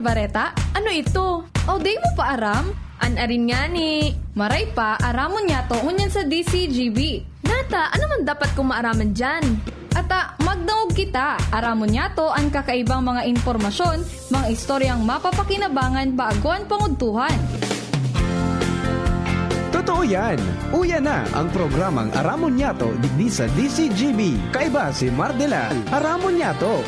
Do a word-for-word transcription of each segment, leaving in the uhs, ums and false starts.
Bareta? Ano ito? O, di mo pa aram? An arin ngani. Maray pa, aramon niyato ngunyan sa D C G B. Nata, ano man dapat kong maaraman diyan? Ata, magdangog kita. Aramon niyato an kakaibang mga impormasyon, mga istoryang mapapakinabangan bago an pangudtuhan. Totoo yan! Uya na ang programang Aramon Niyato digdi sa D C G B. Kaiba si Mardela. Aramon Niyato!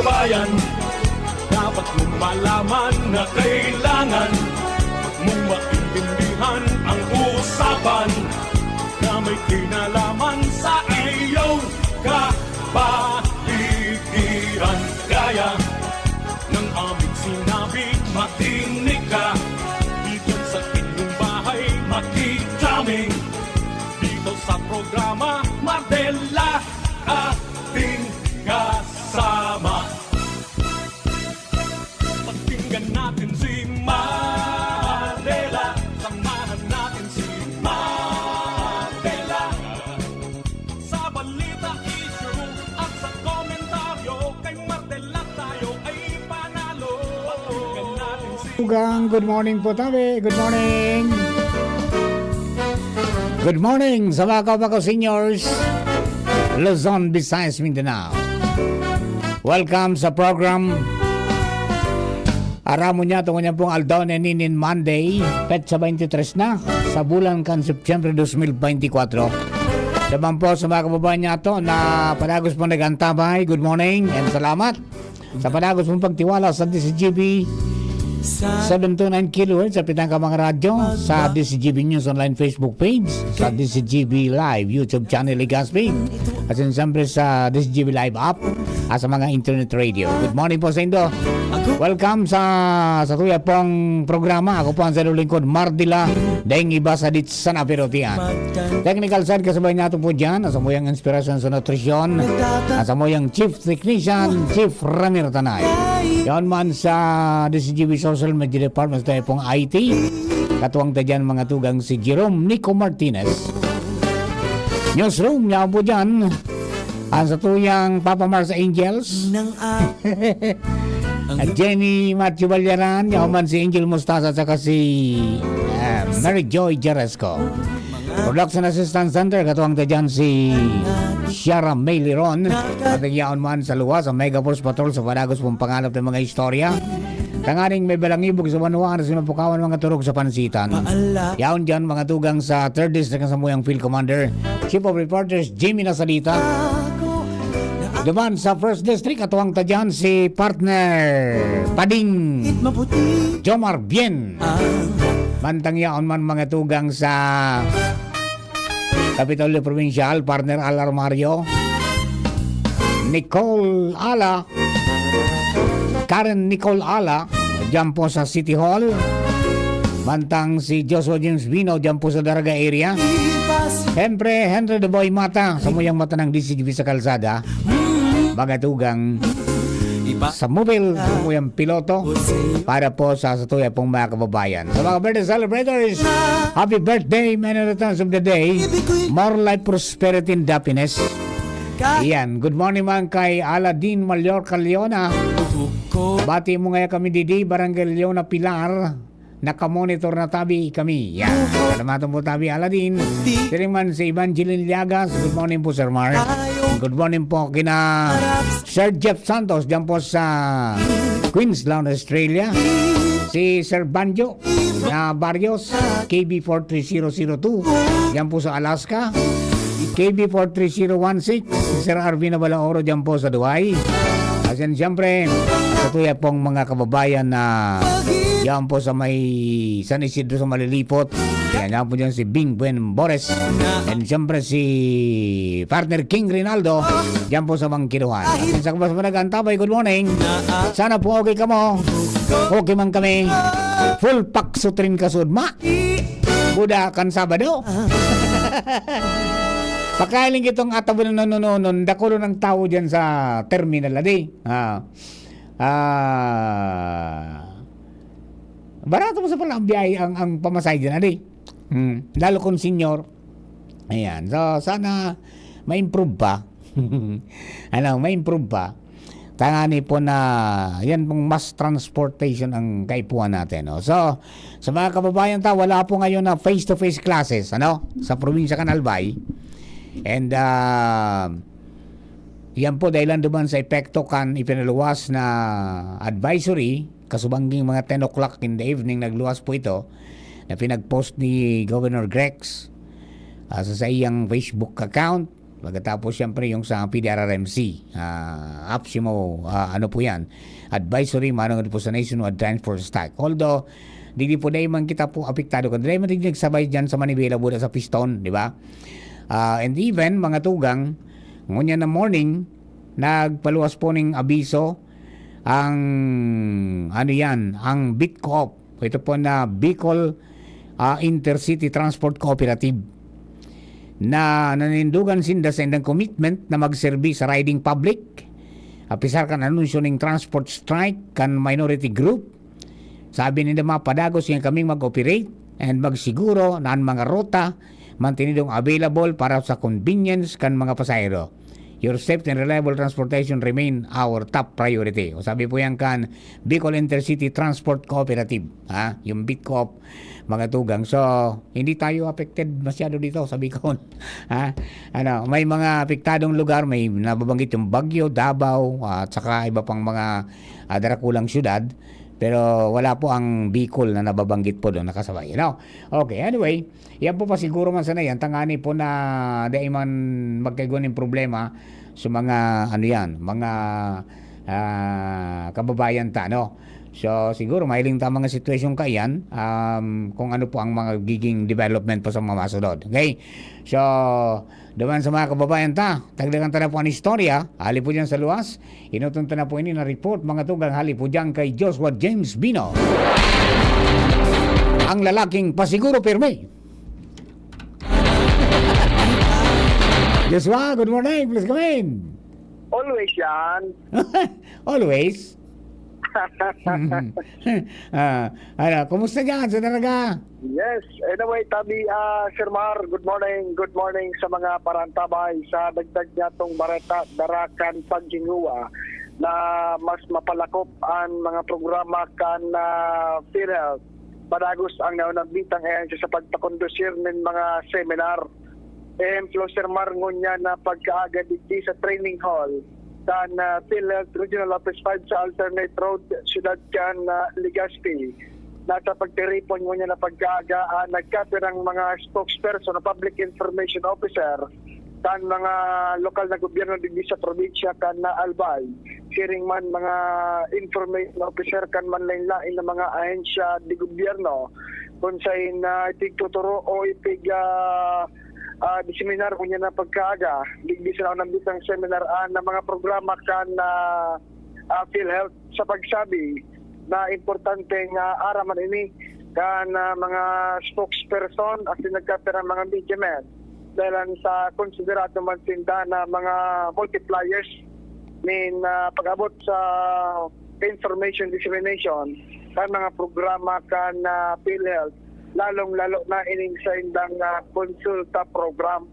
Kabayan, dapat mong malaman na kailangan mong maintindihan ang usapan na may kinalaman sa iyong kapaligiran. Kaya ng aming sinabi, makinig ka. Dito sa inyong bahay, makikita dito sa programa, Mardela, ating kasama. Pakinggan natin si Mardela, samahan natin si Mardela. Sa balita, issue at sa komentaryo, kay Mardela tayo ay panalo. Pakinggan natin si Ugang, good morning po tabi. Good morning. Good morning sa mga kapako seniors. Luzon, Visayas, Mindanao. Welcome sa program Aramon Niyato ngunyan pong aldaw na ini nin Monday, petsa twenty-three na sa bulan kan Setyembre twenty twenty-four. Daman po sa mga kababayan niyato na padagos pong nag-antabay, good morning and salamat sa padagos mong pagtiwala sa D C G B seven two nine kilohertz sa pitang ka mga radyo, sa D C G B News Online Facebook page, sa D C G B Live YouTube channel, Legazpi, at yun, siyempre, sa D C G B Live app at sa mga internet radio. Good morning po sa indo. Welcome sa sa tuya pong programa. Ako po ang sa lingkod, Mardila, daing iba sa Dits sana pero tiyan. Technical side, kasabay nato po dyan, ang samuyang inspirasyon sa nutrisyon, ang samuyang chief technician, Chief Ramir Tanay. Yaon man sa D C G B Social Media Department, tayo pong I T, katuwang ta dyan mga tugang si Jerome Nico Martinez. Newsroom, yaon po dyan. Ang sa tuyang Papa Mars Angels, Jenny Matthew Balyaran, yaon man si Angel Mostaza at saka si ah, Mary Joy Jaresco. Production Assistant Center, katuwang ta dyan si Shara May Liron. At yaon man sa luwas, ang Mega Force Patrol sa padagos pong pangalap ng mga istorya. Tanganing may balangibog sa banwa na sinupukawan mga turog sa pansitan. Yaon dyan, mga tugang sa third District, ang samuyang Field Commander, Chief of Reporters, Jimmy Nasalita. Duman sa first District, katuwang ta dyan si partner Pading Jomar Bien. Mantang yaon man, mga tugang sa Kapitolyo Provincial, partner Al Armario, Nicole Ala, Karen Nicole Ala, dyan po sa City Hall. Mantang si Joshua James Bino, dyan po sa Daraga area. Siyempre, Henry the Boy Mata, samuyang mata ng D C G B sa kalsada. Mga tugang sa mobile, samuyang piloto, para po sa, sa tuya pong mga kababayan. Sa mga birthday celebrators, happy birthday, many returns of the day. More life, prosperity, and happiness. Iyan. Good morning man kay Aladin Mallorca Leona. Bati mo ngaya kami didi, Barangay Leona Pilar. Nakamonitor na tabi kami. Yan. Salamatan po tabi, Aladin. Siring man si Evangeline Llagas. Good morning po, Sir Mar. Good morning po kina Sir Jeff Santos dyan po sa Queensland, Australia. Si Sir Banjo na Barrios, K B four three zero zero two, dyan po sa Alaska. K B four three zero one six, si Sir Arvin Balaoro dyan po sa Dubai. At yan, siyempre, sa tuya pong mga kababayan na dyan po sa may San Isidro sa Malilipot. Yan, dyan po dyan si Bing Buen Bores. And siyempre si partner King Rinaldo, dyan po sa Bangkiluhan. At yan, sa kabas mo nag-antabay, good morning. Sana po okay ka mo. Okay man kami. Full pack sutrin kasud, ma. Buda kan Sabado. Pakahiling kitong atabo na nonononon, dakulo ng tao dyan sa terminal, adi. Ah, ah, barato mo sa pala ang biyahe, ang, ang pamasahe dyan, adi. Hmm, lalo kung senior. Ayan. So, sana ma-improve pa. Ano, ma-improve pa. Tangani po na yan pong mass transportation ang kaipuhan natin, no? So, sa mga kababayan ta, wala po ngayon na face-to-face classes, ano? Sa probinsya kan Albay. And, ah, yan po dahilan duman sa epekto kan ipinaluwas na advisory, kasubangging mga ten o'clock in the evening nagluwas po ito, na pinag-post ni Governor Grex, ah, sa saiyang Facebook account. Pagkatapos, siyempre, yung sa P D R R M C, ah, AFSCMO, ah, ano po yan, advisory, manungod po sa nationwide transport strike. Although, di, di po dahil man kita po apektado, kundi dahil man din nagsabay dyan sa Manibela, Buda sa Piston, di ba? Ah, and even, mga tugang, ngunyan na morning, nagpaluwas po ning abiso ang, ano yan, ang Bitcoop. Ito po na Bicol, ah, Intercity Transport Cooperative na nanindugan sinda sa indang commitment na magserbi sa riding public. Apisar kan anunsyo ning transport strike kan minority group, sabi ninda, mapadagos nga kaming mag-operate and magsiguro na an mga ruta mantinidong available para sa convenience kan mga pasahero. Your safety and reliable transportation remain our top priority. O sabi po yan kan Bicol Intercity Transport Cooperative, ha? Yung Bitcoop, mga tugang. So, hindi tayo affected masyado dito sa Bicol. Ha? Ano, may mga apektadong lugar, may nababanggit yung Baguio, Davao, at saka iba pang mga, ah, darakulang syudad. Pero wala po ang Bicol na nababanggit po doon, nakasabay, no? Okay, anyway, yan po pa siguro man sana yan. Tangani po na dai man magkaigwa nin problema sa mga, ano yan, mga, ah, kababayan ta, no? So, siguro mahiling ta mga sitwasyon kaiyan, um, kung ano po ang magiging development po sa mga masunod. Okay? So, duman sa mga kababayan ta, dagdagan ta na po an istorya, hali po dyan sa luwas, inuton ta na po ini na report, mga tugang, hali po dyan kay Joshua James Bino. Ang lalaking pasiguro pirmi. Joshua, good morning. Please come in. Always yan. Always. Ah, ano, kumusta dyan sa Daraga? Yes. Anyway, tabi, ah, Sir Mar, good morning. Good morning sa mga parantabay. Sa dagdag niya tong bareta, darakan paghinguwa na mas mapalakop an mga programa kan, ah, PhilHealth. Padagos ang naunang bitang ayan sa pagpakondusir nin mga seminar. Ehemplo, Sir Mar, ngunyan na pagkaaga digdi sa training hall kan, ah, PhilHealth Regional Office five sa Alternate Road, Siyudad kan, ah, Legazpi. Nasa pagtiripon ngunyan na pagkaaga ang nagkapirang mga spokesperson o public information officer kan mga lokal na gobyerno digdi sa probinsya kan, ah, Albay. Siring man mga information officer kan manlain-lain na mga ahensya de gobyerno kung sain na ipigtuturo o ipig, ah, ah, diseminar ngunyan na pagkaaga digdi sa naunang bitang seminar an mga programa kan, ah, ah, PhilHealth sa pagsabi na importante nga araman ini kan, ah, mga spokesperson asin nagkapirang mga media men dahil sa konsiderado man sinda na mga multipliers nin, ah, pag-abot sa information dissemination kan mga programa kan, ah, PhilHealth, lalong-lalo na ining saindang, ah, konsulta program.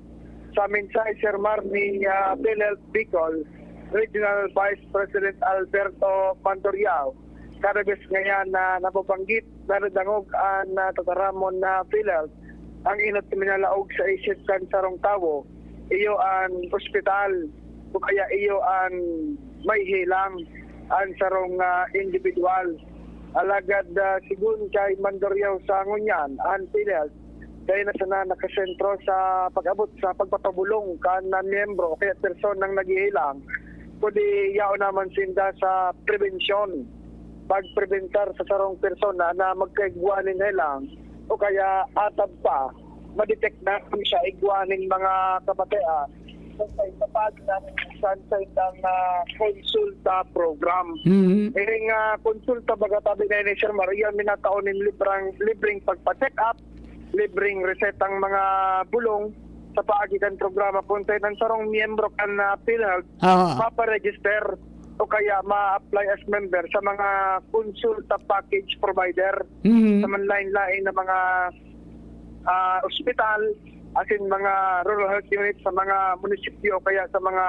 Sa mensahe, Sir Mar, ni, ah, PhilHealth Bicol Regional Vice President Alberto Mandoriao, kada bes ngayan na nababanggit, nadadangog an, ah, tataramon na PhilHealth, ang enot na minalaog sa isip kan sarong tawo, iyo an ospital, o kaya iyo an may helang an sarong, ah, individual. Alagad, ah, sigon kay Mandoriao sa ngunyan, an PhilHealth dai na sana nakasentro sa pag-abot sa pagpapabolong kan, ah, miyembro o kaya personang naghihilang, kundi yaon naman sinda sa prevensyon, pagprebentar sa sarong persona na magkaigwa nin helang o kaya atab pa, ma-detect na kung siya igwa nin mga kamatayan. So, sa ipapag namin minsan sa indang, ah, konsulta program. Mhm. Ining, ah, konsulta baga tabi na ini, Sir Maria, minataon nin librang, libreng pagpa-check up, libreng resetang mga bulong sa paagi kan programa kung saan ang sarong miyembro kan, ah, PhilHealth Ah. maparegister o kaya ma-apply as member sa mga konsulta package provider Mhm. sa manlain-lain na mga, ah, ospital, asin mga rural health unit sa mga munisipyo o kaya sa mga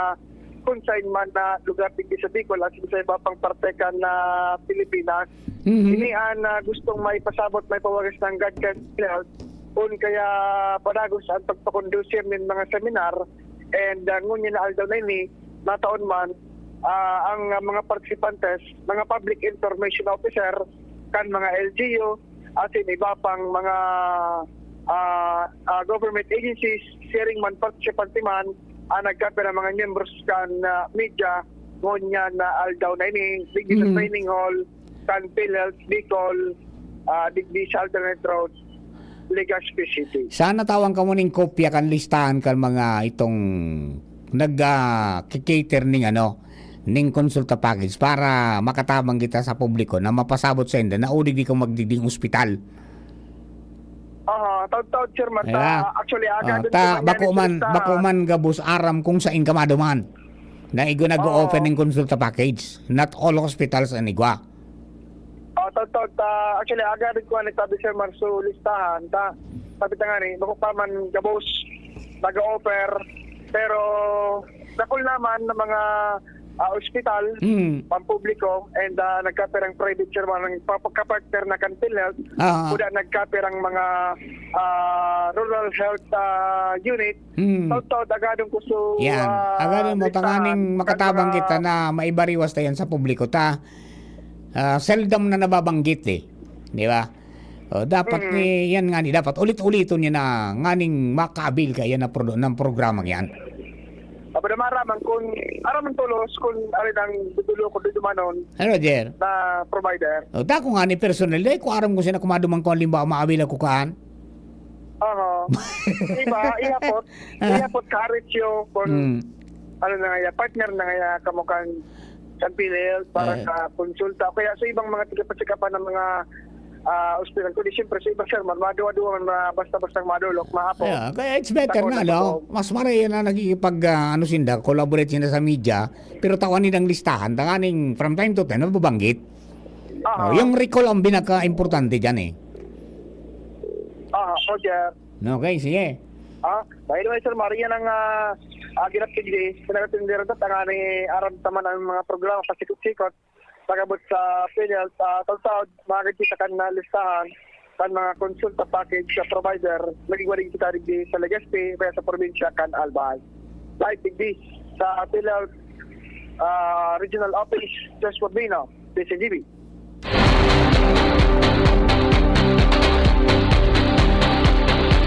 kung sain man na lugar digdi sa Bicol asin sa iba pang parte kan, ah, Pilipinas. Mhm. Ini an, ah, gustong maipasabot, maipawagas nanggad kan PhilHealth, kun kaya padagos an pagpakondusir nin mga seminar, and, ah, ngunyan na aldaw na ini, nataon man, ah, ang, ah, mga partisipantes, mga public information officer kan mga L G U, asin iba pang mga, ah, ah, government agencies, siring man partisipante man, ang nagkapira mga miyembros kan, ah, media, ngunyan na aldaw na ini, digdi sa Mm. training hall, kan PhilHealth Bicol, ah, digdi sa Alternate Road, Legazpi City. Sana tawan kamo ning kopya kan listahan kan mga itong nag, ah, ki-cater ning ano, ning konsulta package para makatabang kita sa publiko na mapasabot sainda na o digdi kamo magdigding ospital. Aha, taud-taud, Chairman. Kaya, Ta-, actually, aga ah, din ta-, ko bako man, listahan. Bako man gabos aram kung sain ka maduman na igwa nag-o-offer Oo. ning konsulta package. Not all hospitals an igwa. Oh, taud-taud, ta-, actually, aga din ko nga nagsabi, Sir Marso, listahan, ta, sabi ta nga ni, bako pa man gabos nag-o-offer, pero dakul naman na mga, ah, ospital, Hmm. pampubliko, and, ah, nagkapirang private, Sir, mga nagpapagka-partner na kan PhilHealth, Ah. kuda nagkapirang mga, ah, rural health, ah, unit, Hmm. taud-taud, agadon ko so, Yan. ah, Agadon mo, listahan, tanganing kan makatabang mga kita na maibariwas ta yan sa publiko ta. Ah, seldom na nababanggit eh. Di ba? O, dapat Mm. ni, yan nga ni, dapat ulit-uliton niya na nganing makaabil ka yan na produ-, ng programang yan. Aba, na maraman kun, araman tolos kun ano nang dudulo ko dudumanon Ano, Jer? na provider. O, dako nga ni personal, dai ko aram kung sino kumaduman ko, halimbawa, maabil ako kaan. Aha. Iba, ihapot, ihapot ka, Aritio, kun Mm. ano na nga, partner na nga kamo kan, kan PhilHealth para Eh. sa konsulta. O kaya sa ibang mga tigapasikapan ng mga, ah, ospital. Kundi siyempre sa iba, sir, man, maduwa-duwa man, ma-, basta-bastang madulok, maapot. Yeah, kaya it's better Ako na, na no? po. Mas maray na nagkikipag, ah, ano sinda, collaborate sinda sa media, pero tawan nilang listahan, tanganing from time to time, nababanggit. Aha. Oh, yung recall ang pinaka-importante dyan eh. Aha, po, sir. Okay, sige. Ah, by the way, Sir Mario, nang, ah, ah, ginapigdi, pinagatindiran ta, tanga ni aram ta man ang mga programa, pasikot-sikot, pag-abot sa PhilHealth, ah, taud-taud, makakita kan na listahan kan mga konsulta package sa provider, nagigwaring kita digdi sa Legazpi, kaya sa probinsya kan Albay. Live digdi sa PhilHealth, ah, Regional Office, Joshua Bino, P C G B.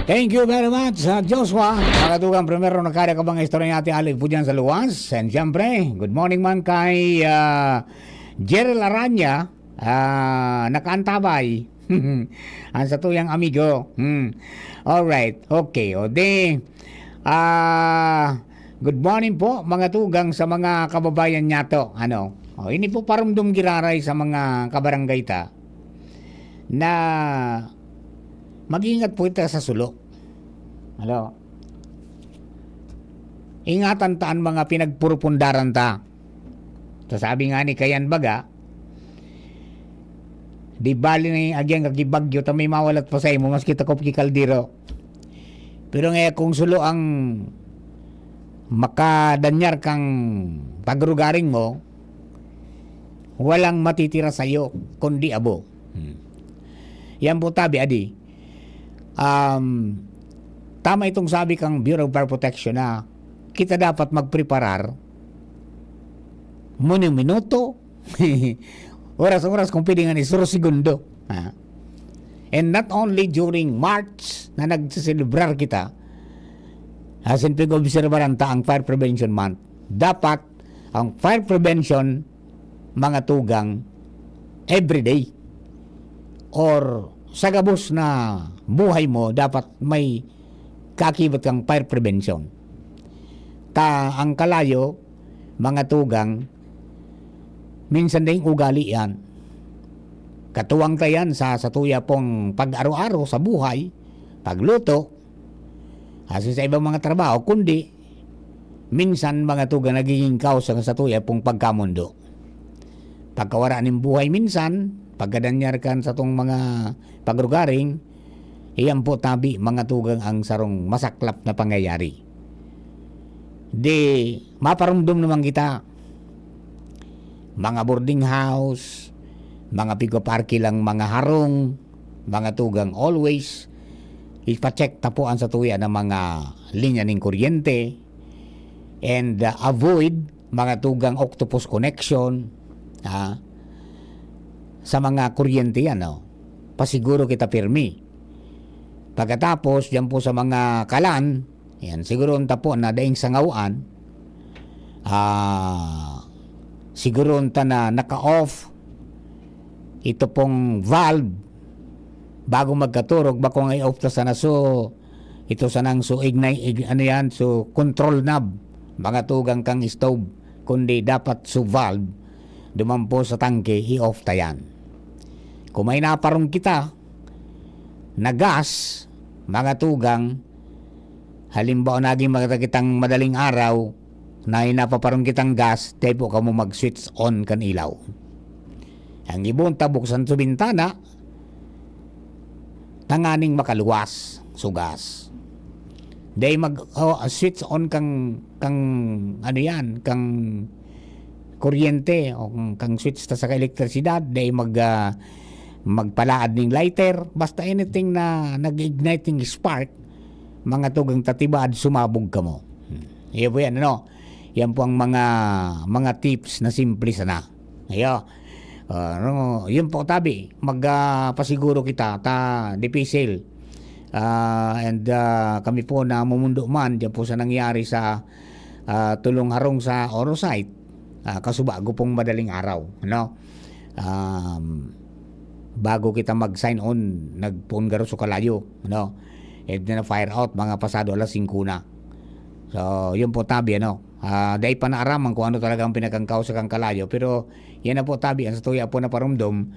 Thank you very much, uh, Joshua. Mga tugang, primero na kaya ka bang istorya ni Ate Alec po dyan sa luwas? And siyempre, good morning man kay, uh, Jerel Aranya, uh, nakaantabay. Ang satuyang amigo. Hmm. Alright. Okay. O di, ah, good morning po, mga tugang, sa mga kababayan niyato. Ano? O, ini po parumdom giraray sa mga kabarangay ta na mag-ingat po kita sa sulo. Ano? Ingatan ta an mga pinagpurupundaran ta. So, sabi nga ni Kayan baga, "Di bali na yung agyang kagibagyo, ta may mawalat pa sa imo, maski takop ki kaldero." Pero nga kung sulo ang makadanyar kang pagrugaring mo, walang matitira sa'yo, kundi abo. Hmm. Yan po tabi, adi. Um, tama itong sabi kang Bureau of Fire Protection na kita dapat magpreparar minuto-minuto, oras-oras, kung pwede nga ni suro segundo. Ha? And not only during March na nagsiselebrar kita, asin pag-obserbaran ta ang Fire Prevention Month. Dapat ang fire prevention, mga tugang, everyday or sa gabos na buhay mo, dapat may kaakibat kang fire prevention. Ta ang kalayo, mga tugang, minsan dai ugali yan. Katuwang ta yan sa, sa tuya pong pag-aro-aro sa buhay, pagluto, asin sa ibang mga trabaho, kundi minsan, mga tugang, nagiging kausa sa tuya pong pagkamondo. Pagkawara nin buhay minsan, pagkadanyar kan satong mga pagrugaring, Iyan po tabi, mga tugang, ang sarong masaklap na pangyayari. Di, maparumdom naman kita, mga boarding house, mga pigpaparki lang, mga harong, mga tugang, always ipacheck ta po ang satuya ng mga linya ning kuryente and, uh, avoid mga tugang octopus connection, ha, sa mga kuryente yan, no? Pasiguro kita pirmi. Pagkatapos, diyan po sa mga kalan, yan, siguro unta po na daing sangawaan, ah, siguro unta na naka-off ito pong valve bago magkaturog, bako nga i-off ta sana. So, ito sanang so ignite, ig-, ano yan, so control knob, mga tugang kang stove, kundi dapat so valve, duman po sa tangke, i-off ta yan. Kung may naparong kita na gas, mga tugang, halimbawa, naging magkita kitang madaling araw, na napaparong kitang gas, dai po kamo mag-switch on kan ilaw. Ang ibon ta, buksan so bintana, tanganing makaluwas so gas. Dai mag, oh, switch on kang, kang, ano yan, kang kuryente o kang, kang switch ta sa elektresidad, dai mag, ah, magpalaad ning lighter. Basta anything na nag-ignite ning spark, mga tugang, ta tibaad sumabog kamo. Hmm. Iyo po yan, ano? Yan po ang mga, mga tips na simple sana. Iyo. Ah, ano, yun po, tabi. Mag, ah, pasiguro kita, ta dipisil. Ah, and, ah, kami po na mumundo man, diyan po sa nangyari sa, ah, tulong harong sa Orosite, ah, kasubago pong madaling araw, no? Um, bago kita mag-sign on, nagpoon garo so kalayo, no? And then, fire out, mga pasado alas singko na. So, yun po, tabi, ano? Ah, dai pa naaraman kung ano talaga ang pinagkangkaw sa kang kalayo, pero yan na po, tabi, ang satuya po na parumdom,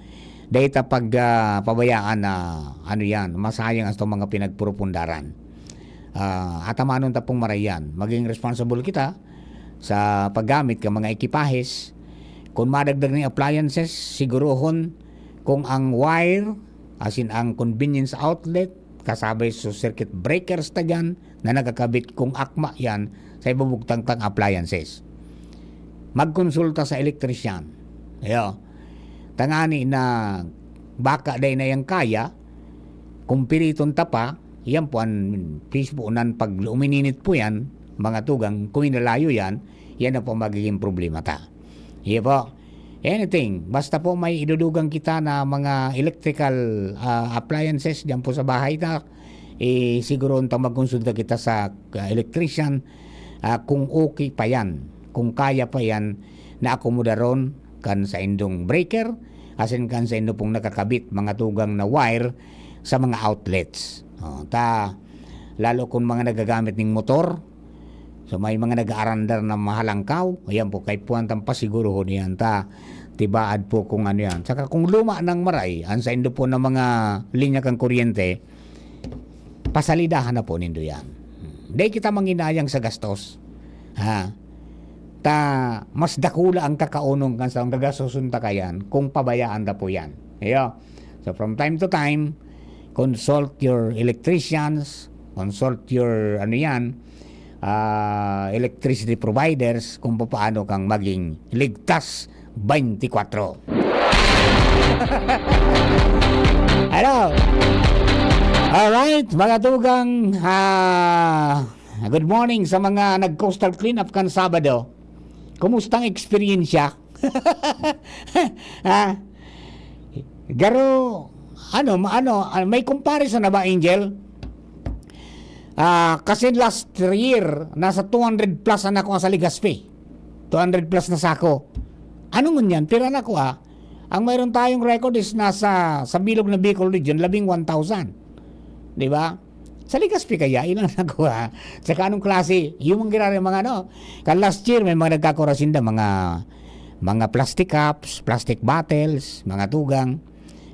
dai ta pag, ah, pabayaan na, ano yan, masayang ang mga pinagpurupundaran. Ah, atamanon ta pong maray yan. Maging responsible kita sa paggamit ka mga ekipahes. Kung madagdag ng appliances, sigurohon kung ang wire, asin ang convenience outlet, kasabay sa circuit breakers ta dyan na nagkakabit kung akma yan sa ibubugtang tang appliances. Magkonsulta sa elektrisyan. Ayo. Tangani na baka dai na yan kaya, kung piriton ta pa, yan po ang Facebook nan pag umininit po yan, mga tugang, kung inalayo yan, yan na po magiging problema ta. Iyo po. Anything, basta po may idudugang kita na mga electrical, ah, appliances diyan po sa bahay ta, eh, siguro unta magkonsulta kita sa, ah, electrician, ah, kung okay pa yan, kung kaya pa yan na akomodaron kan sa indong breaker, asin kan sa indo pong nakakabit mga tugang na wire sa mga outlets. Oh, ta, lalo kung mga nagagamit ning motor, so, may mga nag-aarandar na mahalangkaw, ayan po, kay puwan tang pasiguruhon iyan ta, tibaad po kung ano yan. Saka kung luma nang maray, ang saindo po na mga linya kan kuryente, pasalidahan na po nindo yan. Dai kita manginayang sa gastos. Ha? Ta, mas dakula ang kakaonon kan sa gagastoson ta kayan kung pabayaan ta po yan. Iyo. So, from time to time, consult your electricians, consult your, ano yan, ah, electricity providers kung papaano kang maging ligtas twenty-four. Hello? Alright, mga tugang, ah, good morning sa mga nag-coastal cleanup kan Sabado. Kumusta ang eksperyensya? Ha? Garo, ano, ma-, ano, ah, may comparison na ba, Angel? Ah, kasi last year, nasa two hundred plus ang nakuha sa Legazpi. Two hundred plus na sako. Ano ngunyan? Pira nakuha? Ang mayroon tayong record is nasa, sa bilog na Bicol region, labing one thousand. Di ba? Sa Legazpi kaya, ilang nakuha? Saka anong klase? Yung mga ginagawa, mga ano, kan last year, may mga nagkakura sinda, mga, mga plastic cups, plastic bottles, mga tugang,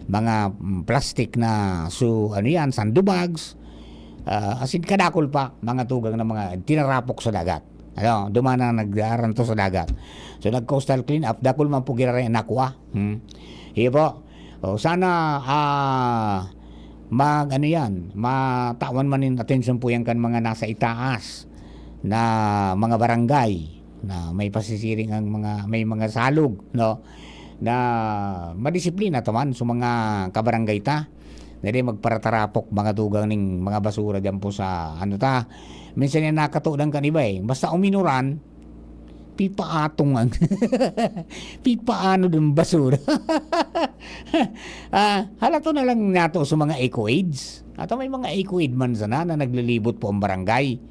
mga, mm, plastic na, so, ano yan, sandubags, ah, as in, kadakol pa, mga tugang na mga tinarapok sa dagat. Ano, duman na nag-aaranto sa dagat. So, nag-coastal clean up, dakol man po giraray ang nakuha. Hmm. Iyo po. O, sana, ah, mag-ano yan, matawan man nin atensyon po yan kan mga nasa itaas na mga barangay na may pasisiring ang mga, may mga salog, no? Na madisiplina ta man sa mga kabarangay ta. Na di magparatarapok mga tugang ning mga basura diyan po sa ano ta. Minsan yan nakatudan kan iba eh. Basta uminuran, pipaatong ang pipaano din basura. Ah, halato na lang nato sa mga eco aids. Ato may mga eco aid man sana na naglilibot po ang barangay.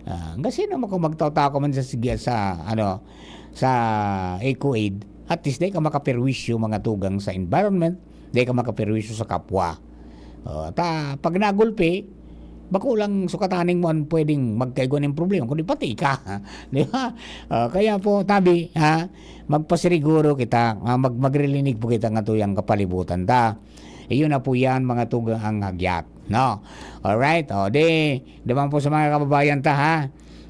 Ah, kasi naman kung magtaw-taw ka man sa, sige, sa, ano, sa eco aid, at least di ka makaperwisyo mga tugang sa environment, di ka makaperwisyo sa kapwa. Oh, ta, pag nagulpi, bako lang sukataning mo ang pwedeng magkaigwa ng problema, kundi pati ka. Di ba? Ah, kaya po, tabi, ha, magpasiguro kita, ah, mag-, magrilinig po kita nga tuyang kapalibutan ta. Iyon na po yan, mga tugang ang hagyat, no? Alright, o di, naman po sa mga kababayan ta, ha?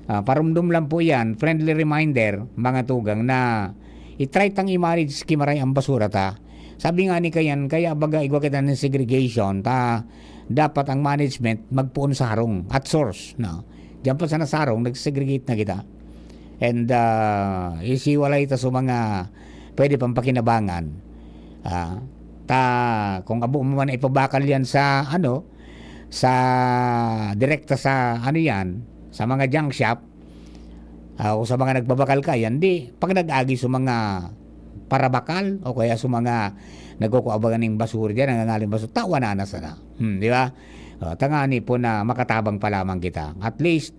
Ah, parumdum lang po yan, friendly reminder, mga tugang, na i-try tang i-manage ki Maray ang basura ta. Sabi nga ni Kayan, kaya baga igwa kita ng segregation, ta dapat ang management magpoon sa harong at source, no? Diyan pa sa nasarong, nagsegregate na kita. And, ah, isiwalay ta sa mga pwede pang pakinabangan. Ah, ta, kung abo mo man ipabakal yan sa, ano, sa, direkta sa, ano yan, sa mga junk shop, ah, o sa mga nagbabakal ka yan, di, pag nag-agi sa mga parabakal o kaya sa mga nagkukuha ba ning basura dyan, nangangaling basura, tawa na na sana. Hmm, di ba? Ah, tangani po na makatabang pa lamang kita. At least,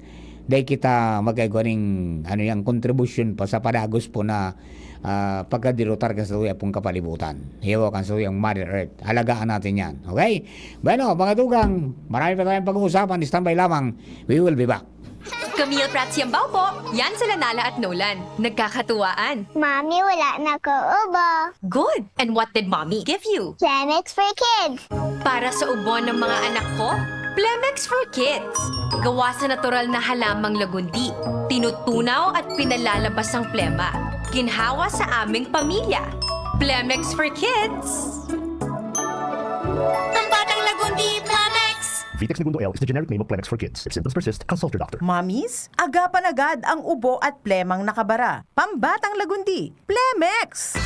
dai kita magkaigwa ning, ano yan, kontribusyon pa sa padagos po na, ah, pagkadirotar kan satuyang pong kapalibutan. Hiwa kan satuyang Mother Earth. Alagaan natin yan. Okay? Bueno, mga tugang, marami pa tayong pag-uusapan. Standby lamang. We will be back. Camille Prats Yambao po. Yan sila Nala at Nolan. Nagkakatuwaan. Mami, wala na ko ubo. Good. And what did Mommy give you? Plemex for Kids. Para sa ubo ng mga anak ko, Plemex for Kids. Gawa sa natural na halamang lagundi. Tinutunaw at pinalalabas ang plema. Ginhawa sa aming pamilya. Plemex for Kids. Ang batang lagundi, Plemex! Vitex Negundo L is the generic name of Plemex for Kids. If symptoms persist, consult your doctor. Mommies, agapan agad ang ubo at plemang nakabara. Pambatang lagundi, Plemex!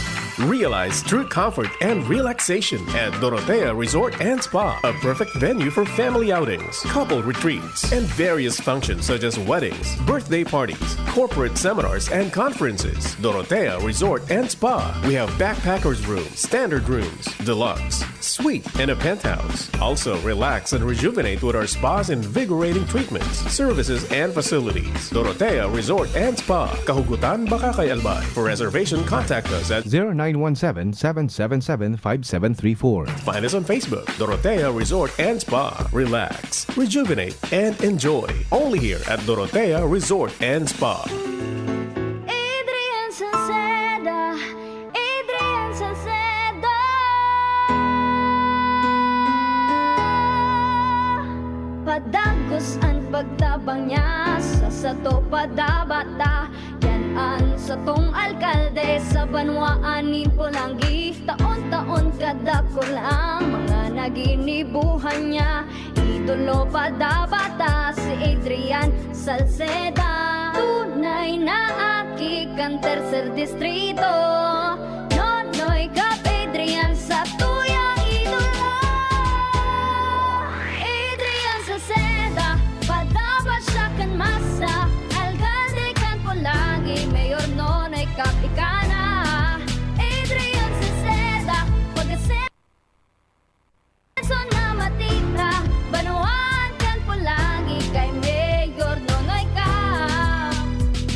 Realize true comfort and relaxation at Dorotea Resort and Spa, a perfect venue for family outings, couple retreats, and various functions such as weddings, birthday parties, corporate seminars, and conferences. Dorotea Resort and Spa. We have backpackers room, standard rooms, deluxe, suite, and a penthouse. Also, relax and rejuvenate with our spa's invigorating treatments, services, and facilities. Dorotea Resort and Spa, Kahugutan, Bacacay, Albay. For reservation, contact us at zero nine one seven, seven seven seven, five seven three four. Find us on Facebook, Dorotea Resort and Spa. Relax, rejuvenate, and enjoy. Only here at Dorotea Resort and Spa. Adrian Salceda, Adrian Salceda. Padagos an pagtabang niya sa sato padabata. Yan an satong alkalde sa banwaan nin Polangui. Taon-taon kadakul ang mga naginibuhan niya. Idolo padabata si Adrian Salceda. Tunay na aki kan Tercer Distrito. Nonoy Cap Adrian sa tuyang idolo. Adrian Salceda, padaba siya kan masa. Alkalde kan Polangui, Mayor Nonoy Cap ika na. Adrian Salceda, pag-asenso na matira, banwaan kan Polangui kay Mayor Nonoy Cap.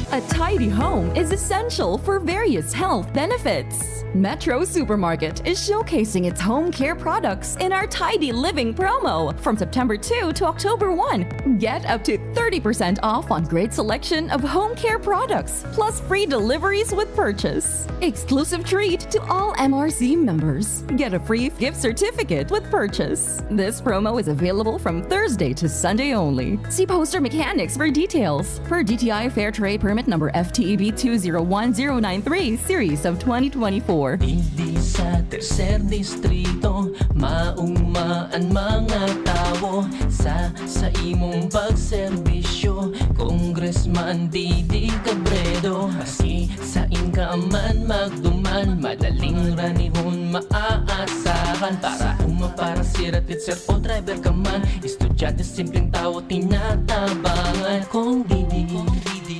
A tidy home is essential for various health benefits. Metro Supermarket is showcasing its home care products in our Tidy Living promo from September two to October one. Get up to thirty percent off on great selection of home care products, plus free deliveries with purchase. Exclusive treat to all M R C members. Get a free gift certificate with purchase. This promo is available from Thursday to Sunday only. See poster mechanics for details. Per D T I Fair Trade Permit Number F T E B two zero one zero nine three, Series of twenty twenty-four. Digdi sa Tercer Distrito, Maogma an mga tawo sa saimong pagserbisyo, Congressman Didi Cabredo. Maski sain ka man magduman, madaling ranihon maaasahan. Para uma, para sira, teacher o driver ka man, estudyante, simpleng tawo, tinatabangan. Kong Didi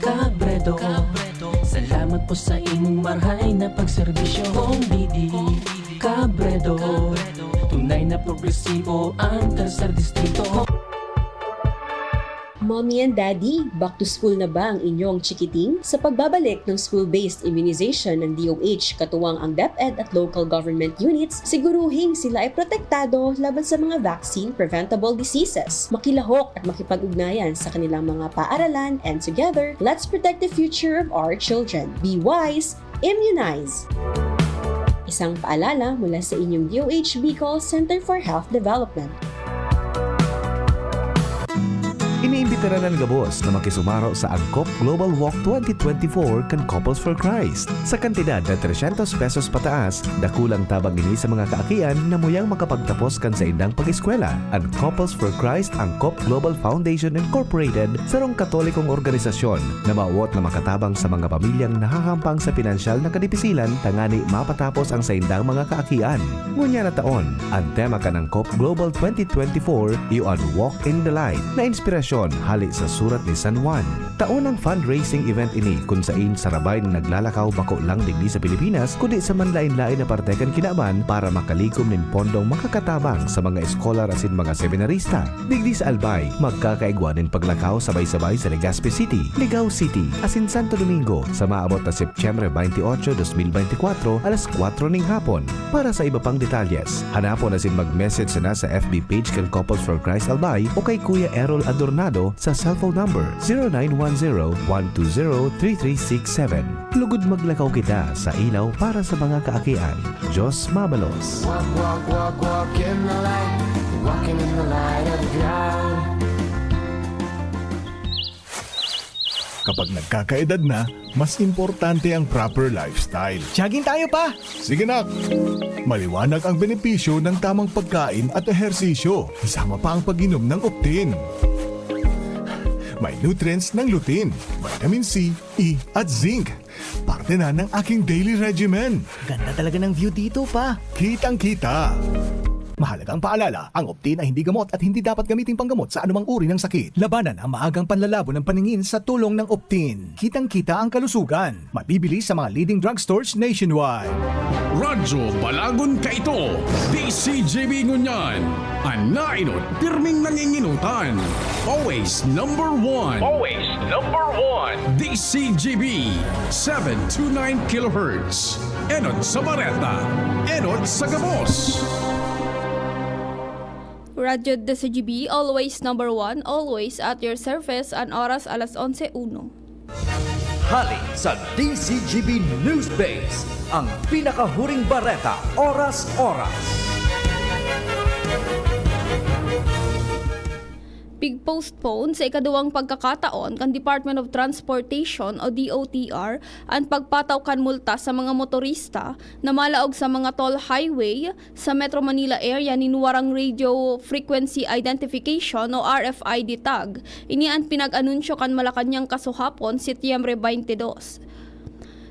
Cabredo, salamat po sa imong marhay na pagserbisyo. Kong Didi Cabredo, tunay na progresibo ang Tercer Distrito. Mommy and Daddy, back to school na ba ang inyong chikiting? Sa pagbabalik ng school-based immunization ng D O H, katuwang ang DepEd at local government units, siguruhing sila ay protektado laban sa mga vaccine-preventable diseases. Makilahok at makipag-ugnayan sa kanilang mga paaralan, and together, let's protect the future of our children. Be wise, immunize! Isang paalala mula sa inyong D O H Bicol Center for Health Development. Iniimbitaran an gabos na makisumaro sa Angkop Global Walk twenty twenty-four kan Couples for Christ. Sa kantidad na trescientos pesos pataas, dakulang tabang ini sa mga kaakian na muyang makapagtapos kan saindang pag-eskwela. An Couples for Christ Angkop Global Foundation Incorporated, sarong Katolikong organisasyon na mawot na makatabang sa mga pamilyang nahahampang sa pinansyal na kadipisilan tangani mapatapos ang saindang mga kaakian. Ngunyan na taon, an tema kan Angkop Global twenty twenty-four iyo an Walk in the Light, na inspirasyon hali sa Surat ni San Juan. Taon ang fundraising event ini kun sain sarabay na naglalakaw bako lang digdi sa Pilipinas, kundi sa manlaen-laen na parte kan kinaban para makalikom nin pondong makakatabang sa mga eskolar asin mga seminarista. Digdi sa Albay, magkakaigwa nin paglakaw sabay-sabay sa Legazpi City, Ligao City, asin Santo Domingo sa maabot na Setyembre twenty-eight, dos mil bente kwatro, alas kwatro ning hapon. Para sa iba pang detalyes, hanapon asin mag-message sana sa F B page kan Couples for Christ Albay o kay Kuya Errol Adornado sa cellphone number zero nine one zero, one two zero, three three six seven. Lugod maglakaw kita sa ilaw para sa mga kaakian. Diyos mabalos. Walk, walk, walk, walk in the light. Walking in the light of God. Kapag nagkakaedad na, mas importante ang proper lifestyle. Jogging tayo, Pa! Sige, nak! Maliwanag ang benepisyo ng tamang pagkain at ehersisyo, kasama pa ang pag-inom ng Optin. May nutrients ng lutein, vitamin C, E, at zinc. Parte na ng aking daily regimen. Ganda talaga ng view dito, Pa. Kitang-kita. Mahalagang paalala, ang Optin ay hindi gamot at hindi dapat gamiting panggamot sa anumang uri ng sakit. Labanan ang maagang panlalabo ng paningin sa tulong ng Optin. Kitang-kita ang kalusugan. Mabibili sa mga leading drugstores nationwide. Radyo Balagon kaito, D C G B ngunyan. An naenot, pirming nanginginutan. Always number one. Always number one. D C G B, seven two nine kilohertz. Enot sa bareta, enot sa gabos. Radyo D C G B, always number one, always at your service, an oras alas onse uno. Hali sa D C G B News Base, ang pinakahuring bareta, oras-oras. Pig-postpone sa ikaduwang pagkakataon kan Department of Transportation o D O T R an pagpataw kan multa sa mga motorista na malaog sa mga toll highway sa Metro Manila area nin warang radio frequency identification o R F I D tag. Ini an pinag-anunsyo kan Malacañang kasuhapon, Setyembre twenty-two.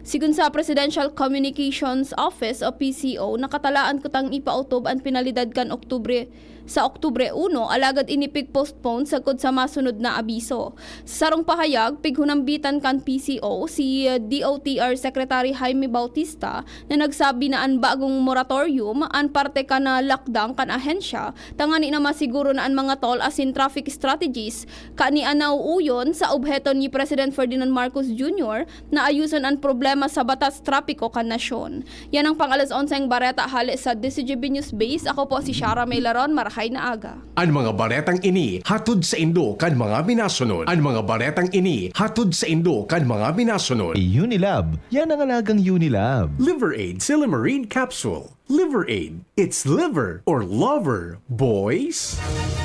Sigon sa Presidential Communications Office o P C O, nakatalaan kutang ipautob an penalidad kan Oktubre, sa Oktubre uno, alagad ini pig-postpone sagkod sa masunod na abiso. Sa sarong pahayag, pighunambitan kan P C O si D O T R Secretary Jaime Bautista na nagsabi na an bagong moratorium an parte kan lakdang kan ahensya tangani na masiguro na an mga toll asin traffic strategies kani an nauuyon sa obheto ni President Ferdinand Marcos Junior na ayuson an problema sa batas trapiko kan nasyon. Yan ang pang-alas onseng bareta hale sa D C G B News Base. Ako po si Shara May Laron. Marahay na aga. An mga baretang ini hatod saindo kan mga minasunod. An mga baretang ini hatod saindo kan mga minasunod. Unilab, yan ang alagang Unilab. Liver Aid Silymarin Capsule. Liver Aid. It's liver or lover, boys.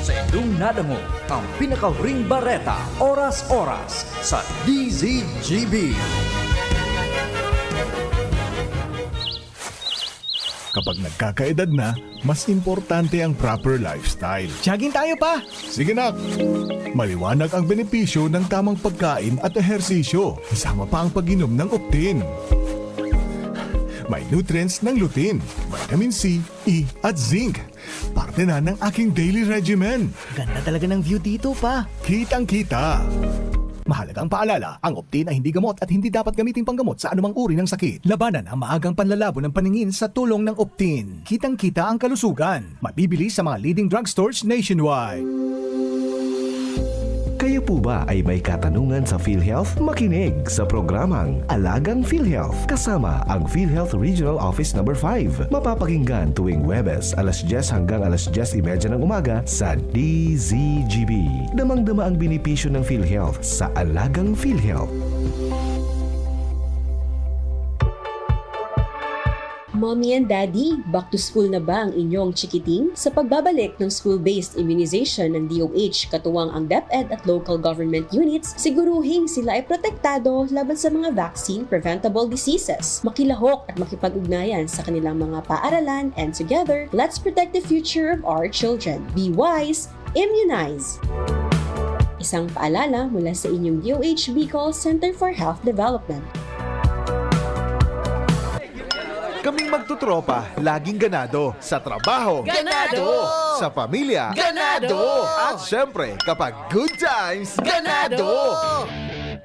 Sa indong nadangog ang pinakahuring bareta, oras-oras, sa D Z G B. Kapag nagkakaedad na, mas importante ang proper lifestyle. Jogging tayo, pa! Sige, nak! Maliwanag ang benepisyo ng tamang pagkain at ehersisyo, kasama pa ang pag-inom ng Optin. May nutrients ng lutein, vitamin C, E, at zinc. Parte na ng aking daily regimen. Ganda talaga ng view dito, pa. Kitang-kita. Mahalagang paalala, ang Optin ay hindi gamot at hindi dapat gamiting panggamot sa anumang uri ng sakit. Labanan ang maagang panlalabo ng paningin sa tulong ng Optin. Kitang-kita ang kalusugan. Mabibili sa mga leading drugstores nationwide. Kayo po ba ay may katanungan sa PhilHealth? Makinig sa programang Alagang PhilHealth kasama ang PhilHealth Regional Office Number five. Mapapakinggan tuwing Huwebes, alas dyes hanggang alas dyes y media ng umaga sa D Z G B. Damang-dama ang benepisyo ng PhilHealth sa Alagang PhilHealth. Mommy and Daddy, back to school na ba ang inyong chikiting? Sa pagbabalik ng school-based immunization ng D O H, katuwang ang DepEd at local government units, siguruhing sila ay protektado laban sa mga vaccine-preventable diseases. Makilahok at makipag-ugnayan sa kanilang mga paaralan, and together, let's protect the future of our children. Be wise, immunize! Isang paalala mula sa inyong D O H Bicol Center for Health Development. Kaming magtutropa, laging ganado. Sa trabaho, Ganado! Sa pamilya, Ganado! At syempre, kapag good times, Ganado!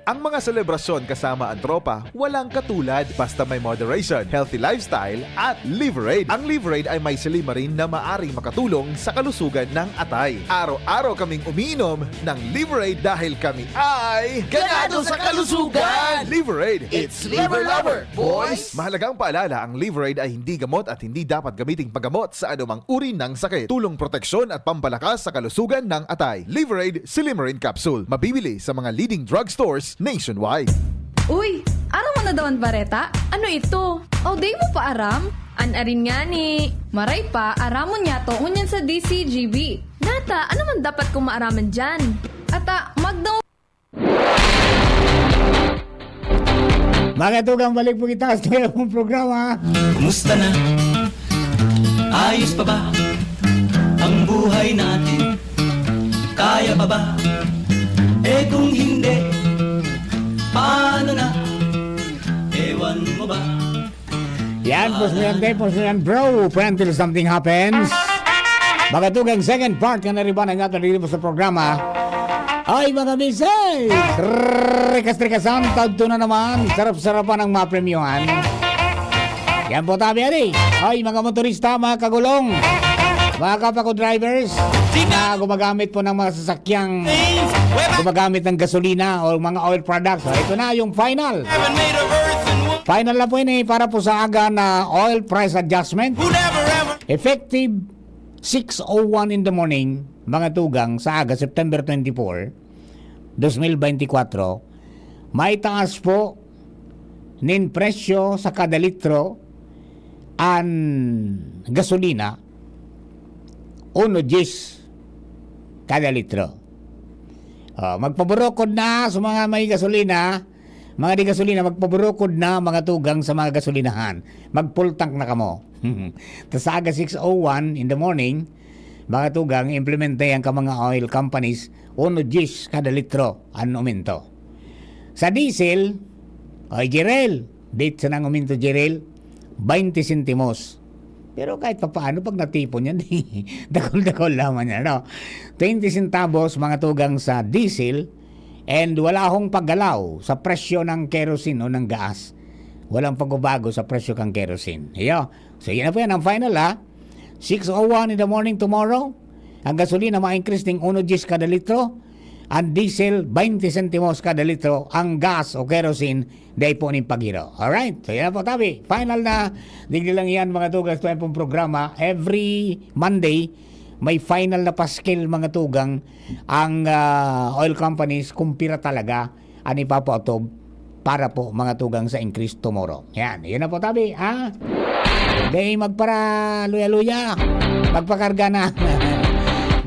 Ang mga selebrasyon kasama ang tropa, walang katulad. Basta may moderation, healthy lifestyle, at Liverade. Ang Liverade ay may silymarin na maaring makatulong sa kalusugan ng atay. Araw-araw kaming umiinom ng Liverade dahil kami ay Ganado sa kalusugan! Liverade! It's Liver Lover, boys! Mahalagang paalala, ang Liverade ay hindi gamot at hindi dapat gamiting paggamot sa anumang uri ng sakit. Tulong proteksyon at pampalakas sa kalusugan ng atay. Liverade Silymarin Capsule. Mabibili sa mga leading drugstores nationwide. Uy! Aram mo na daw an bareta? Ano ito? O, di mo pa aram? An arin ngani. Maray pa, aramon niya to ngunyan sa D C G B. Nata, ano man dapat kong maaraman diyan? Ata, magdaw Mga tugang, balik po kita sa tuyang mong programa. Kumusta na? Ayos pa ba ang buhay natin? Kaya pa ba? Eh kung hindi, paano na? Ewan mo ba? Yan, pusmo yan, te, pusmo yan, bro. Pwede until something happens. Mga tugang, second part nga nariba na nga dito sa programa. Ay, mga misis! Rikas-rikasan, tagto na naman. Sarap-sarapan ang mga premyohan. Yan po, tabi, ani. Ay, mga motorista, mga kagulong, mga kapako drivers, na gumagamit po ng mga sasakyang gumagamit ng gasolina o mga oil products. So, ito na yung final. Final na po ini para po sa aga na oil price adjustment. Effective six oh one in the morning, mga tugang, sa aga, September twenty-four, dos mil beintikwatro, may taas po nin presyo sa kada litro an gasolina, uno diyes kada litro. Oh, magpaburukod na sa mga may gasolina, mga di gasolina, magpaburukod na, mga tugang, sa mga gasolinahan. Mag-full tank na kamo. Tas sa aga six oh one in the morning, mga tugang, implemente ang ka mga oil companies, uno diyes kada litro an aumento. Sa diesel, oy, Jirel, date sa nang aumento, Jirel, baynte sentimos. Pero kahit papaano, pag natipon yan, dakol-dakol lamang yan, no? Twenty centavos, mga tugang, sa diesel, and wala akong paggalaw sa presyo ng kerosene o ng gas. Walang pagbabago sa presyo ng kerosene. Iyo. So, yan na po yan, ang final, ha? Six oh one in the morning tomorrow, ang gasolina ma-increase ning uno diyes kada litro, ang diesel, baynte sentimos kada litro, ang gas o kerosene, dai po nin paghiro. Alright? So, yan na po, tabi. Final na. Digdi lang yan, mga tugang, sa tuyang pong programa. Every Monday, may final na paskil, mga tugang, ang ah, oil companies kung pira talaga an ipapaotob para po, mga tugang, sa increase tomorrow. Yan, yun na po, tabi, ha? Dai magparaluya-luya. Magpakarga na.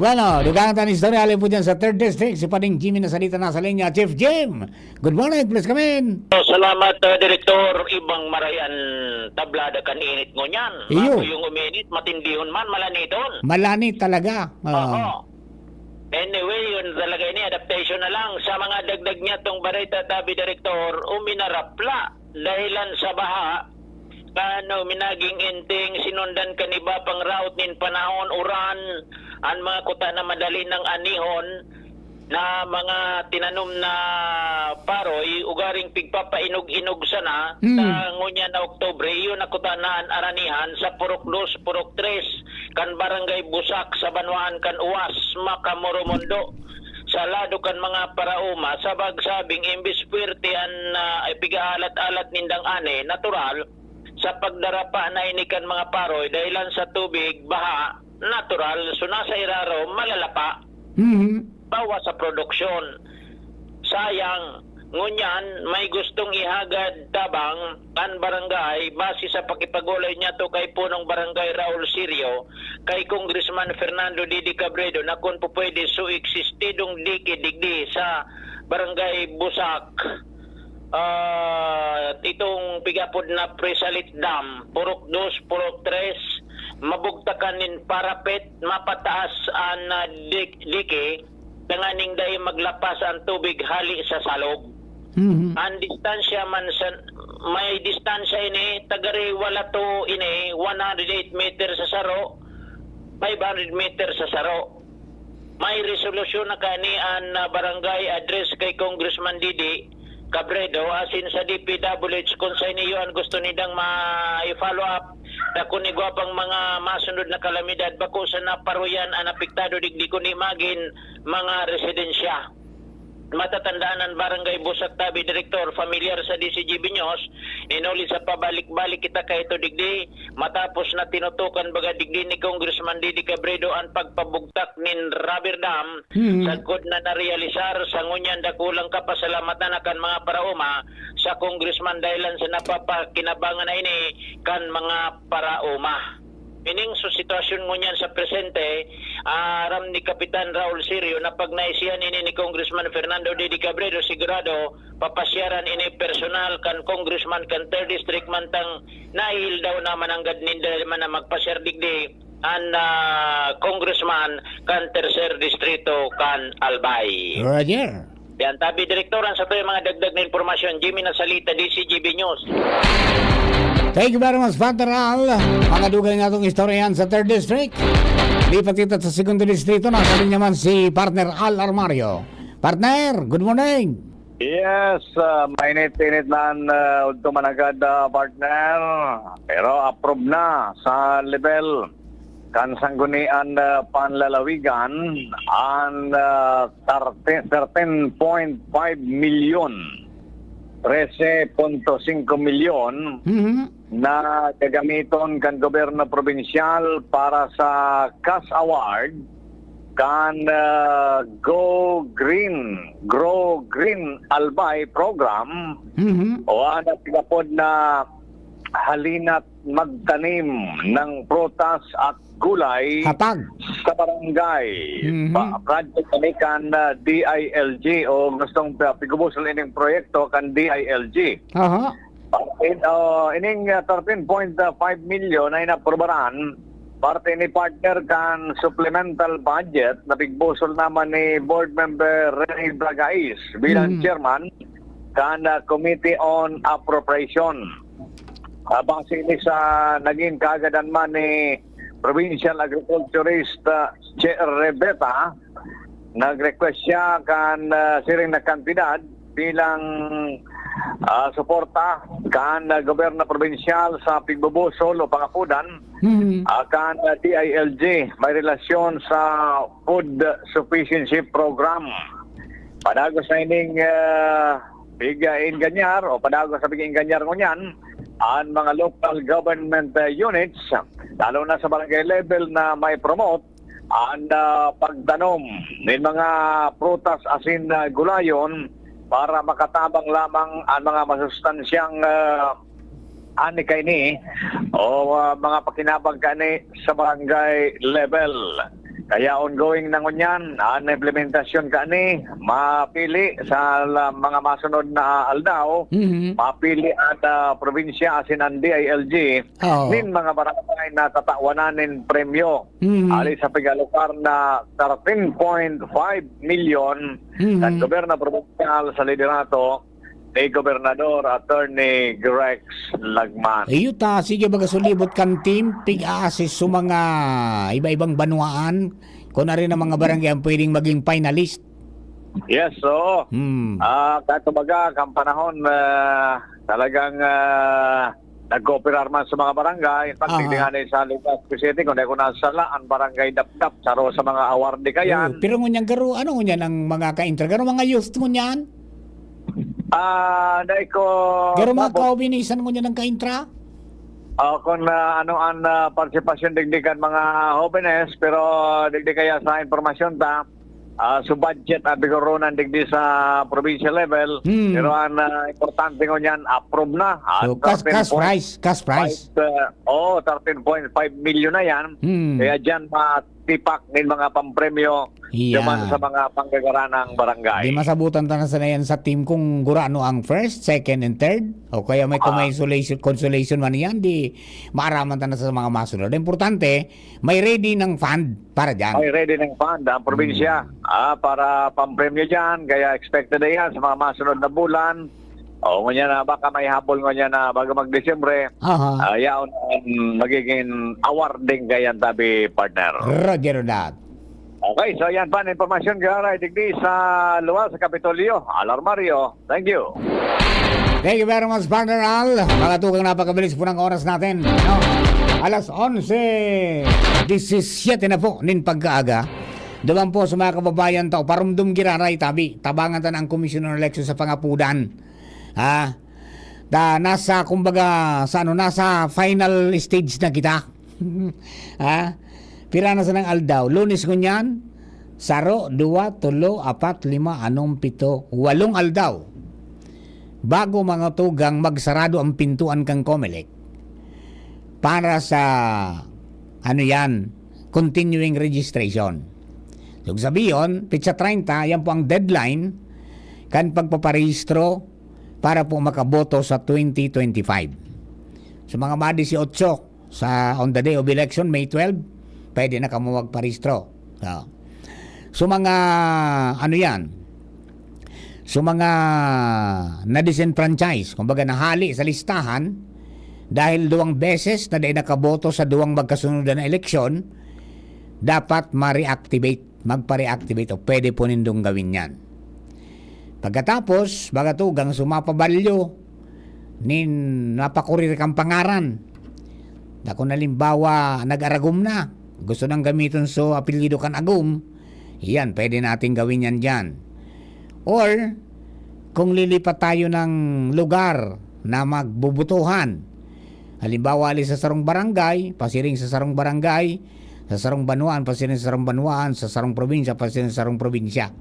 Bueno, dugang tan istorya, alin po dyan sa third District, si Pading Jimmy na salita na sa linya. Chief Jim, good morning, please come in. Oh, salamat, uh, Direktor. Ibang maray an tablada kan init ngunyan. Iyo. Bago yung uminit, matindihon man, malaniton. Malani talaga. Ah. Oo. Anyway, yun talaga ini, adaptation na lang. Sa mga dagdag niya tong bareta, tabi, Direktor, uminarapla dahilan sa baha. Kan minaging inting sinundan kan iba pang raot nin panahon, uran, an mga kuta na madali nang anihon na mga tinanom na paroy, ugaring pigpapainog-inog sana, Hmm. sa ngunyan na Oktubre, iyo nakuta na an aranihan sa Purok Dos, Purok Tres, kan Barangay Busak sa banwaan kan Uwas, Macamoromondo. Sa lado kan mga paraoma, sa pagsabing imbis puwerte an, ah, ipigaalat-alat nindang ani, natural, sa pagdarapa na ini kan mga paroy dahilan sa tubig, baha, natural, so nasa irarom, malalapa. Mhm. Bawas sa produksyon. Sayang, ngunyan, may gustong ihagad tabang an barangay base sa pakipag-olay niya to kay Punong Barangay Raul Sirio, kay Congressman Fernando Didi Cabredo na kun pupwede so eksistidong dike digdi sa Barangay Busak, ah, itong pigapod na Presalit Dam, Purok Dos, Purok Tres, mabugtakan nin parapet, mapataas an, ah, dik-, dike, tanganing dai maglapas an tubig hali sa salog. Mhm. An distansya man sa, may distansya ini, tagari wala to ini, one hundred eight meter sa saro, five hundred meter sa saro. May resolusyon na kani an, ah, barangay address kay Congressman Didi Cabredo, asin sa D P W H kung sa iniyo an gusto nindang ma-follow up, na kun igwa pang mga masunod na kalamidad, bako sana paruyan an apektado digdi kundi magin mga residensya. Matatandaan an Barangay Busak, tabi, Direktor, familiar sa D C G B News, ninuli sa pabalik-balik kita kaito digdi, matapos na tinutukan baga digdi ni Congressman Didi Cabredo an pagpabugtak nin rubber dam, Hmm. sagkod na narealisar, sa ngunyan dakulang kapasalamatan na kan mga paraoma sa Congressman dahilan sa napapakinabangan na ini kan mga paraoma. Meaning, sa sitwasyon ngunyan sa presente, aram ni Kapitan Raul Sirio na pag naisihan ini ni Congressman Fernando Didi Cabredo, sigurado papasyaran ini personal kan Congressman kan Third District, mantang nahihil daw na mananggad ninda man na magpasyar digdi an, ah, Congressman kan Tercer Distrito kan Albay. Roger. Yan, tabi, Direktor, an satoy mga dagdag na impormasyon. Jimmy Nasalita, D C G B News. Thank you very much, Partner Al. Mga dugay nga itong istorya yan sa Third District. Lipat kita sa Segundo Distrito. Nasa linya man si Partner Al Armario. Partner, good morning. Yes, ah, mainit-init na an, ah, udto mananggad, ah, partner. Pero approve na sa level kan Sanggunian, ah, Panlalawigan an, ah, thirteen, thirteen point five milyon, trese punto singko milyon Mhm. na gagamiton kan gobyerno probinsyal para sa cash award kan, ah, Go Green, Grow Green Albay Program Mhm. o an tigapod na Halina't Magtanim ng Prutas at Gulay Hatag. sa Barangay. Mhm. Pa-, project ini kan, ah, D I L G o gustong pa-, pigubusol ining proyekto kan D I L G. Aha. In, ah, ining, ah, thirteen point five milyon na inaprubaran, parte ni partner kan supplemental budget na pigbusol naman ni Board Member Rene Bragais bilang Mm. chairman kan, ah, Committee on Appropriation. Ah, base ni sa naging kaagadan man ni Provincial Agriculturist, ah, Che Rebeta, nag-request siya kan, ah, siring na kantidad bilang, ah, suporta kan, ah, gobyerno probinsyal sa pigbubusol o pangapodan, Mhm. ah, kan, ah, D I L G may relasyon sa Food Sufficiency Program. Padagos na ining, ah, pig-, ah, enganyar o padagos na pig-enganyar ngunyan an mga local government, ah, units, lalo na sa barangay level na may promote an, ah, pagtanom nin mga prutas asin, ah, gulayon para makatabang lamang an mga masustansyang, ah, ani kaini o, ah, mga pakinabang kaini sa barangay level. Kaya ongoing na ngunyan an implementasyon kani, mapili sa la-, mga masunod na aldaw, Mhm. mapili an, ah, probinsya asin an D I L G Oo. nin mga barangay na tatawan nin premyo. Mhm. Hali sa pigalukar na thirteen point five milyon Mhm. kan gobyerno probinsyal sa liderato ni Gobernador Attorney Grex Lagman. Iyo ta, sige, baga sulibot kan team, pig-a-assist sa mga iba-ibang banwaan, kung ano rin ang mga barangay ang pwedeng maging finalist. Yes, oo. Hmm. Ah, kaya kumbaga, kan panahon, ah, talagang, ah, nagkooperar man sa mga barangay. In fact, Aha. tigdi nga na sa Legazpi City, kung di ako nasala, ang barangay Dapdap, saro sa mga award di kayan. Oo, pero ngunyan, garo, ano ngunyan ang mga kaintra? Garo mga youth ngunyan? Ah, dai ko Garo mga mabot. Kaubinisan ngunyan ang kaintra? Ah, kung, ah, ano ang, ah, partisipasyon digdi kan mga hobenes, pero digdi kaya sa impormasyon ta, ah, so budget, ah, bigurunan digdi sa provincial level, Hmm. pero ang, ah, importante ngunyan, approve na. Ah, So, cash, cash thirteen point five, prize, cash prize. ah, oh, thirteen point five million na yan. Hmm. Kaya dyan, matipak nin mga pampremyo Iya. duman sa mga panggagaranang barangay. Di masabutan ta na sana yan sa team kung gurano ang first, second, and third. O kaya may, kung Ah. may consolation, consolation man yan, di maaraman ta na sa mga masunod. Importante, may ready ng fund para dyan. May ready ng fund ang probinsya, Hmm. ah, para pampremyo dyan. Kaya expected na yan sa mga masunod na bulan. O, ngunyan na, baka may habol ngunyan na bago mag-Disyembre. Aha. Ah, yaon ang magiging awarding kayan tabi, partner. Roger that. Okay, so yan pa ang impormasyon, Gararay, digdi sa luwas sa Kapitolyo, Alarmario. Thank you. Thank you very much, Partner Al. Mga tugang, napakabilis po ng oras natin, no? Alas onse diecisiete na po nin pagkaaga. Duman po sa mga kababayan tao, parumdum giraray, tabi. Tabangan ta na ang Commission on Election sa pangapudan. Ha? Ta, nasa, kumbaga, sa ano, nasa final stage na kita. Ha? Pira na sanang aldaw? Lunes ngunyan, saro, duwa, tolo, apat, lima, anom, pito, walong aldaw bago, mga tugang, magsarado ang pintuan kan Comelec para sa, ano yan, continuing registration. So, sabiyon, petsa treinta, yan po ang deadline kan pagpaparehistro para po makaboto sa twenty twenty-five. So, mga ma-dieciocho, sa on the day of election, May twelve, pwede na kamo magparehistro. Ah. So, mga, ano yan? So, mga na-disenfranchise, kumbaga nahali sa listahan, dahil duwang beses na dai nakaboto sa duwang magkasunod na eleksyon, dapat ma-reactivate, magpa-reactivate o pwede po nindong gawin yan. Pagkatapos, baga tugang sumapabalyo, nin mapakurir kang pangaran. Na kung halimbawa, nag-Aragom na, gusto nang gamiton so apelyido kan Agom, yan, pwede natin gawin yan dyan. Or, kung lilipat tayo ng lugar na magbubutuhan, halimbawa, ali sa sarong barangay, pasiring sa sarong barangay, sa sarong banwaan, pasiring sa sarong banwaan, sa sarong probinsya, pasiring sa sarong probinsya.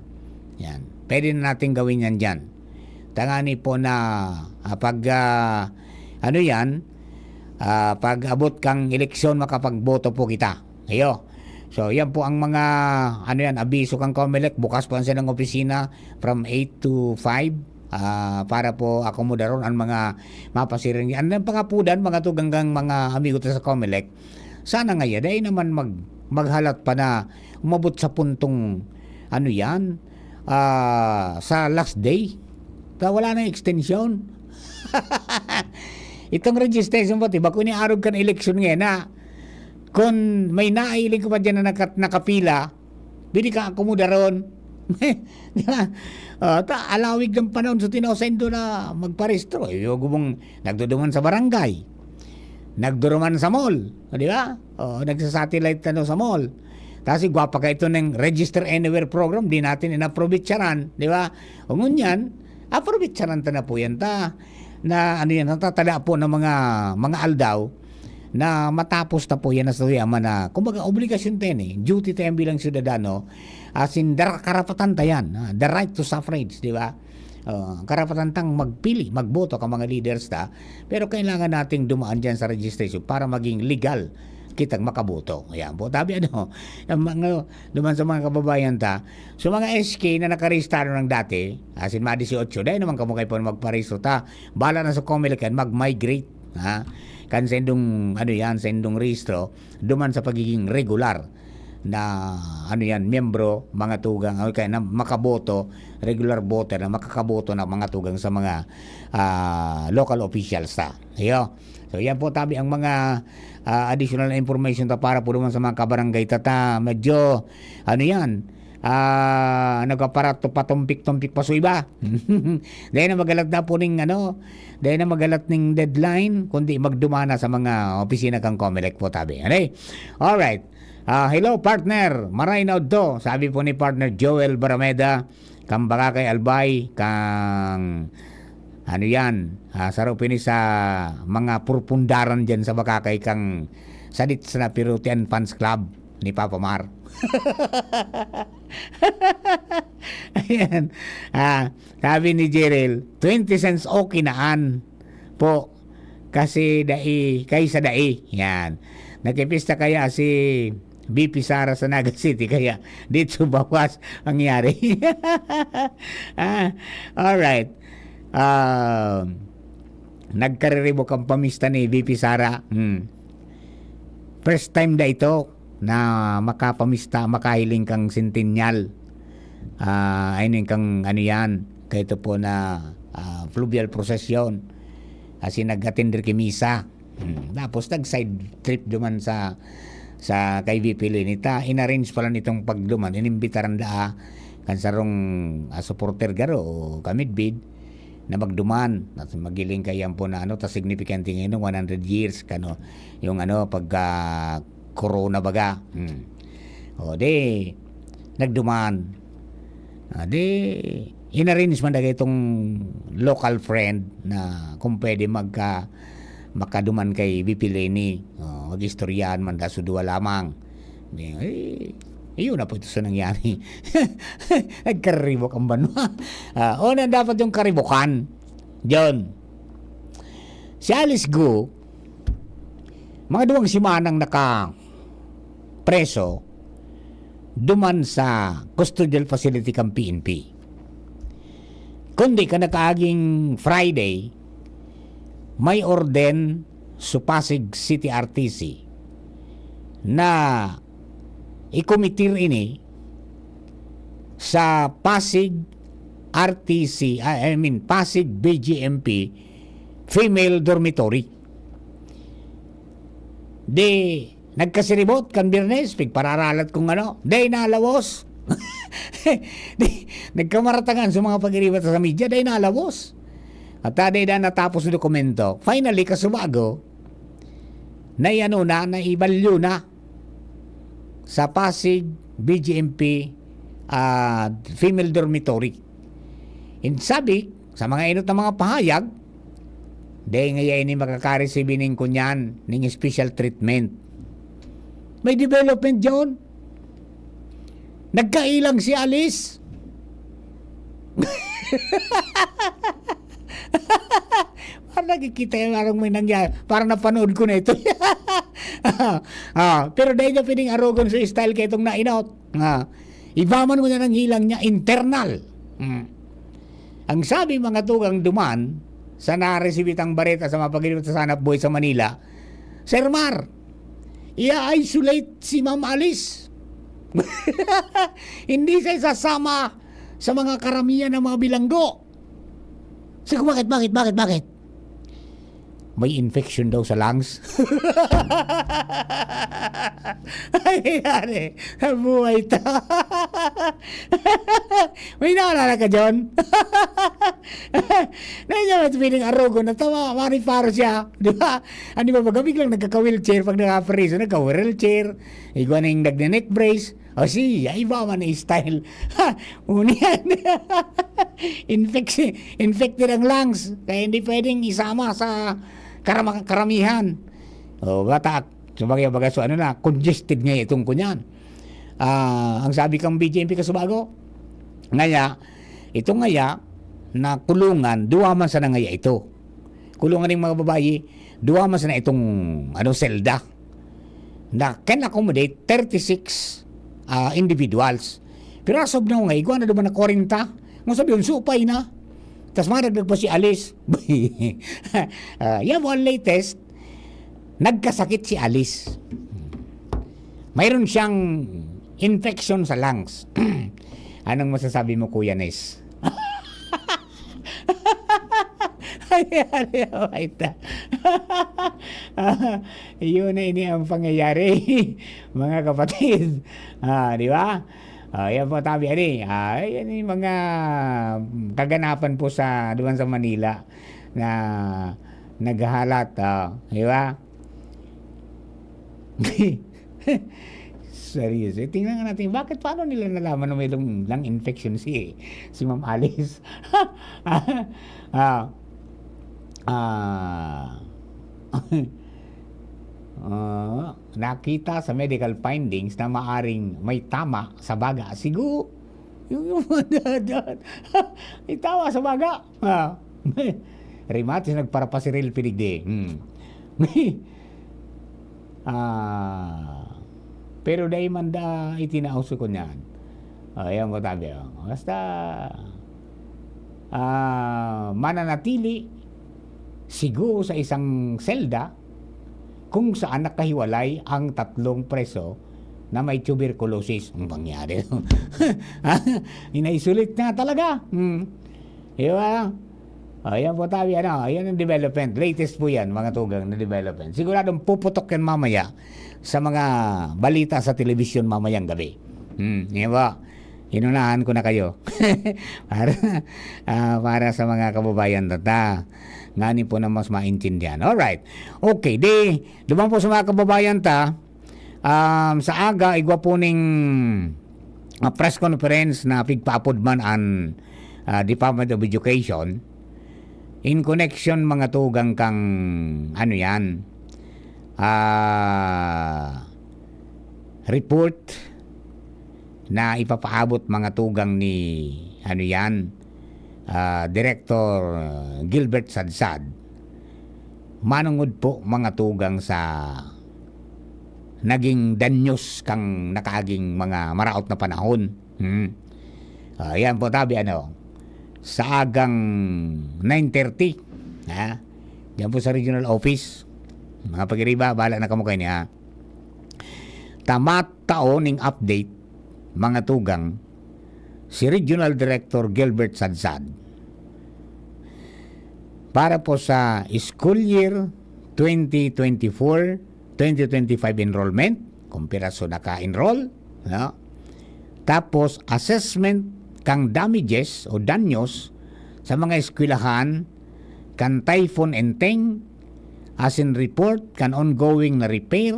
Yan. Pwede na natin gawin yan dyan. Tangani po na, ah, pag, ah, ano yan, ah, pag-abot kang eleksyon, makapagboto po kita. Ayo. So, yan po ang mga, ano yan, abiso kang Comelec. Bukas po ang silang opisina from eight to five, ah, para po akomodaron ang mga mapasiring. Ano yung pangapudan, mga tugang mga amigo ta sa Comelec? Sana nga yan, dahil naman mag-, maghalat pa na umabot sa puntong, ano yan, ah, sa last day. Ta-, wala nang extension. Itong registration pati, bako ni arog kan eleksyon ngayon na kung may nailing ko pa dyan na naka-, nakapila, pwede ka akomodaron. Di ba? Ah, ta, alawig ng panahon sa tinaw sa Indo na magparehistro. Eh, yung gubong nagduduman sa barangay. Nagduruman sa mall. O, di ba? O, nagsasatellite ka no sa mall. Tapos, gwapa ka ito ng Register Anywhere program, di natin inaprobitsaran, di ba? O, ngunyan, aprobitsaran ta na po yan, ta, na, ano yan, natatada po ng mga, mga aldaw na matapos na po yan na sa yaman na, kumbaga, obligasyon ta yan eh. Duty ta yan bilang syudadano, as in, dar-, karapatan ta yan, ah, the right to suffrage, di ba? Ah, karapatan tang magpili, magboto ka mga leaders ta, pero kailangan nating dumaan dyan sa registration para maging legal kitang makaboto. Ayan po. Tabi ano, ang mga, duman sa mga kababayan ta, so mga S K na nakarehistro nang dati, asin mga dieciocho, dai naman kamo kay pon magparehistro ta. Bala na sa Comelec yan, mag-migrate. Ha? Kan sa indong, ano yan, sa indong rehistro, duman sa pagiging regular na, ano yan, miyembro, mga tugang, o kaya na makaboto, regular voter na makakaboto na mga tugang sa mga ah, local officials ta. Iyo. So, yan po tabi ang mga ah, additional na information ta para po naman sa mga kabarangay ta ta. Medyo, ano yan, ah, nagpaparat-, patumpik-tumpik pa so iba. Dahil na magalat na po ning, ano, dahil na magalat ning deadline, kundi magdumana sa mga opisina kang Comelec po tabi. Ano eh? Alright. Ah, hello, partner. Maray na udto, sabi po ni partner Joel Barameda, kang Bakakay Albay, kang, ano yan, ah, saro pini sa mga purpundaran dyan sa Bakakay, kang sadit sa Napirutian Fans Club ni Papa Mar. Ayan. Ah, sabi ni Jerel, twenty cents okay na an po. Kasi dai, kaysa dai. Yan. Nakipista kaya si V P Sara sa Naga City, kaya dito bawas ang yari. Ah, alright. Ah, nagkariribok ang pamista ni V P Sara. Hmm. First time da ito na makapamista, makahiling kang Centennial. Ah, ayun yung kang ano yan, kaito po na ah, fluvial procession. Kasi nag-attend ki misa. Hmm. Tapos nag-side trip duman sa sa kay V P Leni ta. In-arrange pala nitong pagduman, inimbitaran daa kan sarong ah, supporter garo o kamidbid na magduman. At magiling kay yan po na ano, ta significant ngayon, one hundred years, kano, yung ano, pagka corona baga. Hmm. O, di, nagduman. Ah, di, inarrange man daga itong local friend na kung pwede magka, makaduman kay V P Leni. O, mag-istoryahan man da, so duwa lamang. Di, eh, iyon na po ito sa nangyari. Nagkaribok ang banwa. Ah, o, na dapat yung karibokan. John. Si Alice Gu, mga duwang simanang naka preso duman sa custodial facility kan P N P. Kundi kan nakaaging Friday, may orden sa Pasig City R T C na ikomitir ini sa Pasig R T C, I I mean, Pasig B G M P female dormitory. Di, nagkasiribot kan Biyernes, pigpararalat kung ano, dai nalawos. Di, nagkamaratangan sa mga pag-iribat sa media, dai nalawos. At ah, dai na natapos na dokumento. Finally, kasubago, naiano na, naibalyo na sa Pasig B G M P ah, female dormitory. In sabi, sa mga inot na mga pahayag, dai ngaya ini makakareceive ning kunyan, ning special treatment. May development, John. Nagkailang si Alice. Parang nakikita yung parang may nangyari. Parang napanood ko na ito. Ah, pero dahil niya pwedeng arogon sa style kay itong nainot. Ah, iba man mo na nang hilang niya, internal. Mm. Ang sabi mga tugang duman, sa naresibitang bareta sa mga pag-inibot sa Sanap Boy sa Manila, Sir Mar, i-isolate si Ma'am Alice. Hindi siya isasama sa mga karamihan ng mga bilanggo. Sabi ko, "Bakit, bakit, bakit, bakit?" "May infection daw sa lungs." Ay, yari. Nabuhay ta. May naalala ka, John? Na niya mas piling arogo na tawa, mariparo siya. Di ba? Ano ba, baga biglang nagkaka-wheelchair pag naka-operate. So, nagka-wheelchair. Igwa na yung nagne-neck brace. O siya, iba man ang style. Ha, uniyan. Infection, infected ang lungs. Kaya hindi pwedeng isama sa karama-, karamihan. O, bata, sabagay, baga, so ano na, congested nga itong kunyan. Ah, ang sabi kang B J M P Kasubago, ngaya, ito ngaya, na kulungan, duwa man sana ngaya ito. Kulungan ng mga babayi, duwa man sana itong, ano, selda. na can accommodate thirty-six, ah, individuals. Pero as of now nga, igwa na duman na kwarenta. Kung sabi, supay na. Tas madagdag pa si Alice. Ah, yan po ang latest. Nagkasakit si Alice. Mayroon siyang infection sa lungs. Anong masasabi mo, Kuya Nes? Ay, ay, ay, ay, ta. Yun na ini ang pangyayari, mga kapatid. Ah, di ba? Ah, yan po, tabi, ani. Ah, yan yung mga kaganapan po sa, duman sa Manila na naghahalat, ah, di ba? Seryoso. Eh, tingnan nga natin, bakit, paano nila nalaman na may lung-, lung infection si, si Ma'am Alice? Ah, ah, ah, nakita sa medical findings na maaring may tama sa baga. Siguro, yung, yung, may tama sa baga. Ah, rematis nagparapasiril pidigdi. Hmm. Ah, pero dai man da itinao sa kunyan. Oh, yan po tabi, oh. Basta, ah, mananatili siguro sa isang selda kung saan nakahiwalay ang tatlong preso na may tuberculosis. Ang pangyari. In-isolate na talaga. Hmm. Di ba? Ayan po tayo, ano, ayan ang development. Latest po yan, mga tugang na development. Siguradong puputok yan mamaya sa mga balita sa telebisyon mamayang gabi. Hmm, yan po. Inunahan ko na kayo. Para, ah, para sa mga kababayan tata. Ngani po na mas maintindihan. Alright. Okay, di, duman po sa mga kababayan ta, um, sa aga, igwa po ning, ah, press conference na pigpaapod man an, ah, Department of Education in connection, mga tugang, kang, ano yan, ah, report na ipapaabot, mga tugang, ni, ano yan, ah, Director Gilbert Sadsad. Manungod po, mga tugang, sa naging danyos kang nakaaging mga maraot na panahon. Hmm. Ah, yan po, tabi, ano, sa agang nine thirty, ha? Diyan po sa regional office. Mga pagiriba, bahala na kamo kayo niya. Tamat tao ning update, mga tugang, si Regional Director Gilbert Sadsad. Para po sa school year twenty twenty-four, twenty twenty-five enrollment, kung piraso naka-enroll, no? Tapos, assessment kang damages o danyos sa mga eskwelahan kan Typhoon Enteng, asin report kan ongoing na repair,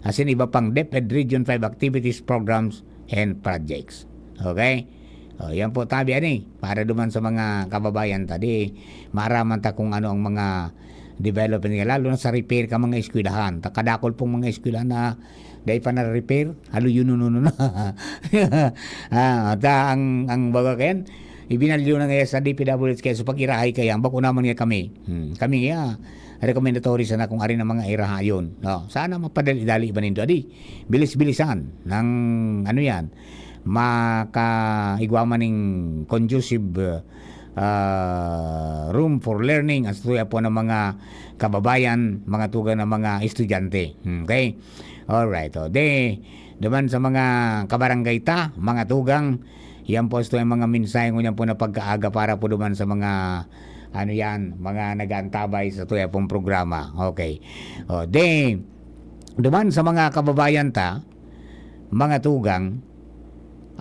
asin iba pang DepEd Region five activities, programs, and projects. Okay? O, yan po, tabi, ani, para duman sa mga kababayan ta, di maaraman ta kung ano ang mga development niya, lalo na sa repair ka mga eskwelahan. Ta-, kadakol pong mga eskwelahan na dai pa na-repair, haluyon nuno na. Ah, ta ang, ang baga kayan, ibinalyo na nga sa D P W H kaya sa pag-irahay kaya, bako naman nga kami. Hmm, kami nga, recommendatory sana kung ari na mga irahayon. No? Sana mapadali-dali ba nindo, adi? Bilis-bilisan ng, ano yan, makaigwa man ning conducive, ah, room for learning, ang sa tuya po ng mga kababayan, mga tugang ng mga estudyante. Okay? Alright. O, de, duman sa mga kabarangay ta, mga tugang, yan po ito yung mga mensahe ngunyan po na pagkaaga para po duman sa mga, ano yan, mga nag-aantabay sa tuya pong programa. Okay. O, de, duman sa mga kababayan ta, mga tugang,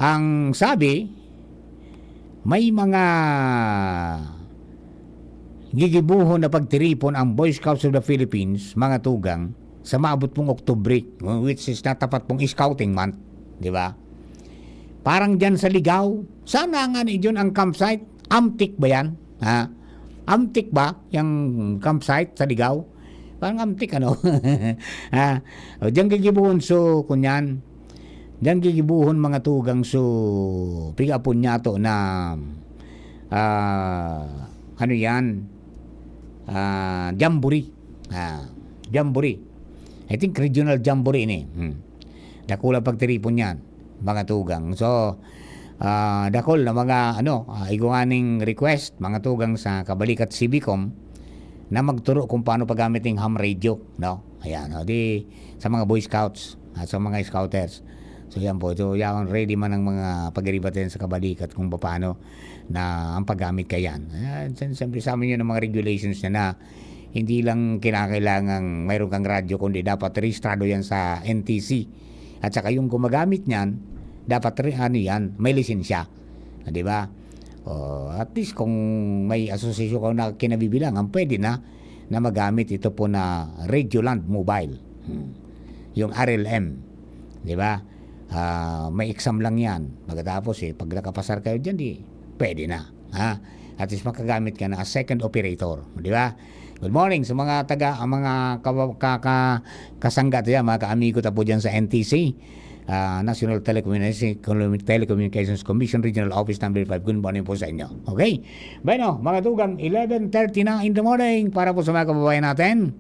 ang sabi, may mga gigibuhon na pagtiripon ang Boy Scouts of the Philippines, mga tugang, sa maabot pong Oktubre, which is natapat pong Scouting Month, di ba? Parang dyan sa Ligao, sana nga ni John ang campsite, Amtik ba yan? Ha? Amtik ba yung campsite sa Ligao? Parang Amtik, ano? Ha? O, dyan gigibuhon, so, kunyan, dyan gigibuhon, mga tugang, so, piga-apon niya to na, ah, ano yan? Ah, jamboree. Ah, jamboree. I think regional jamboree ini. Hmm. Dakula pagtiripon yan, mga tugang. So, ah, dakul na mga, ano, ah, igwa ning request, mga tugang, sa Kabalikat Civicom na magturo kung paano paggamit ng ham radio, no? Ayan, o di, sa mga Boy Scouts, ah, sa mga Scouters. So, yan po. So, yan, ready man ang mga pag-iribat yan sa Kabalikat kung paano na ang paggamit kayan. Ah, siyempre, sa amin yun ang mga regulations niya na hindi lang kinakailangang mayroon kang radyo, kundi dapat rehistrado yan sa N T C. At saka yung gumagamit niyan, dapat re-, ano yan, may lisensya. Ah, di ba? O, at least kung may asosasyon ka na kinabibilangan, pwede na na magamit ito po na Radioland Mobile. Hmm. Yung R L M. Di ba? Ah, may exam lang yan. Pagkatapos, eh, pag nakapasar kayo dyan, di, pwede na. Ha? At least makagamit ka na as second operator. Di ba? Good morning sa mga taga, ang mga kawa-, ka-, ka-, kasangga tayo, mga kaamigo ta po dyan sa N T C, ah, National Telecommunications, Telecommunications Commission, Regional Office Number five. Good morning po sa inyo. Okay? Bueno, mga tugang, eleven thirty na in the morning para po sa mga kababayan natin.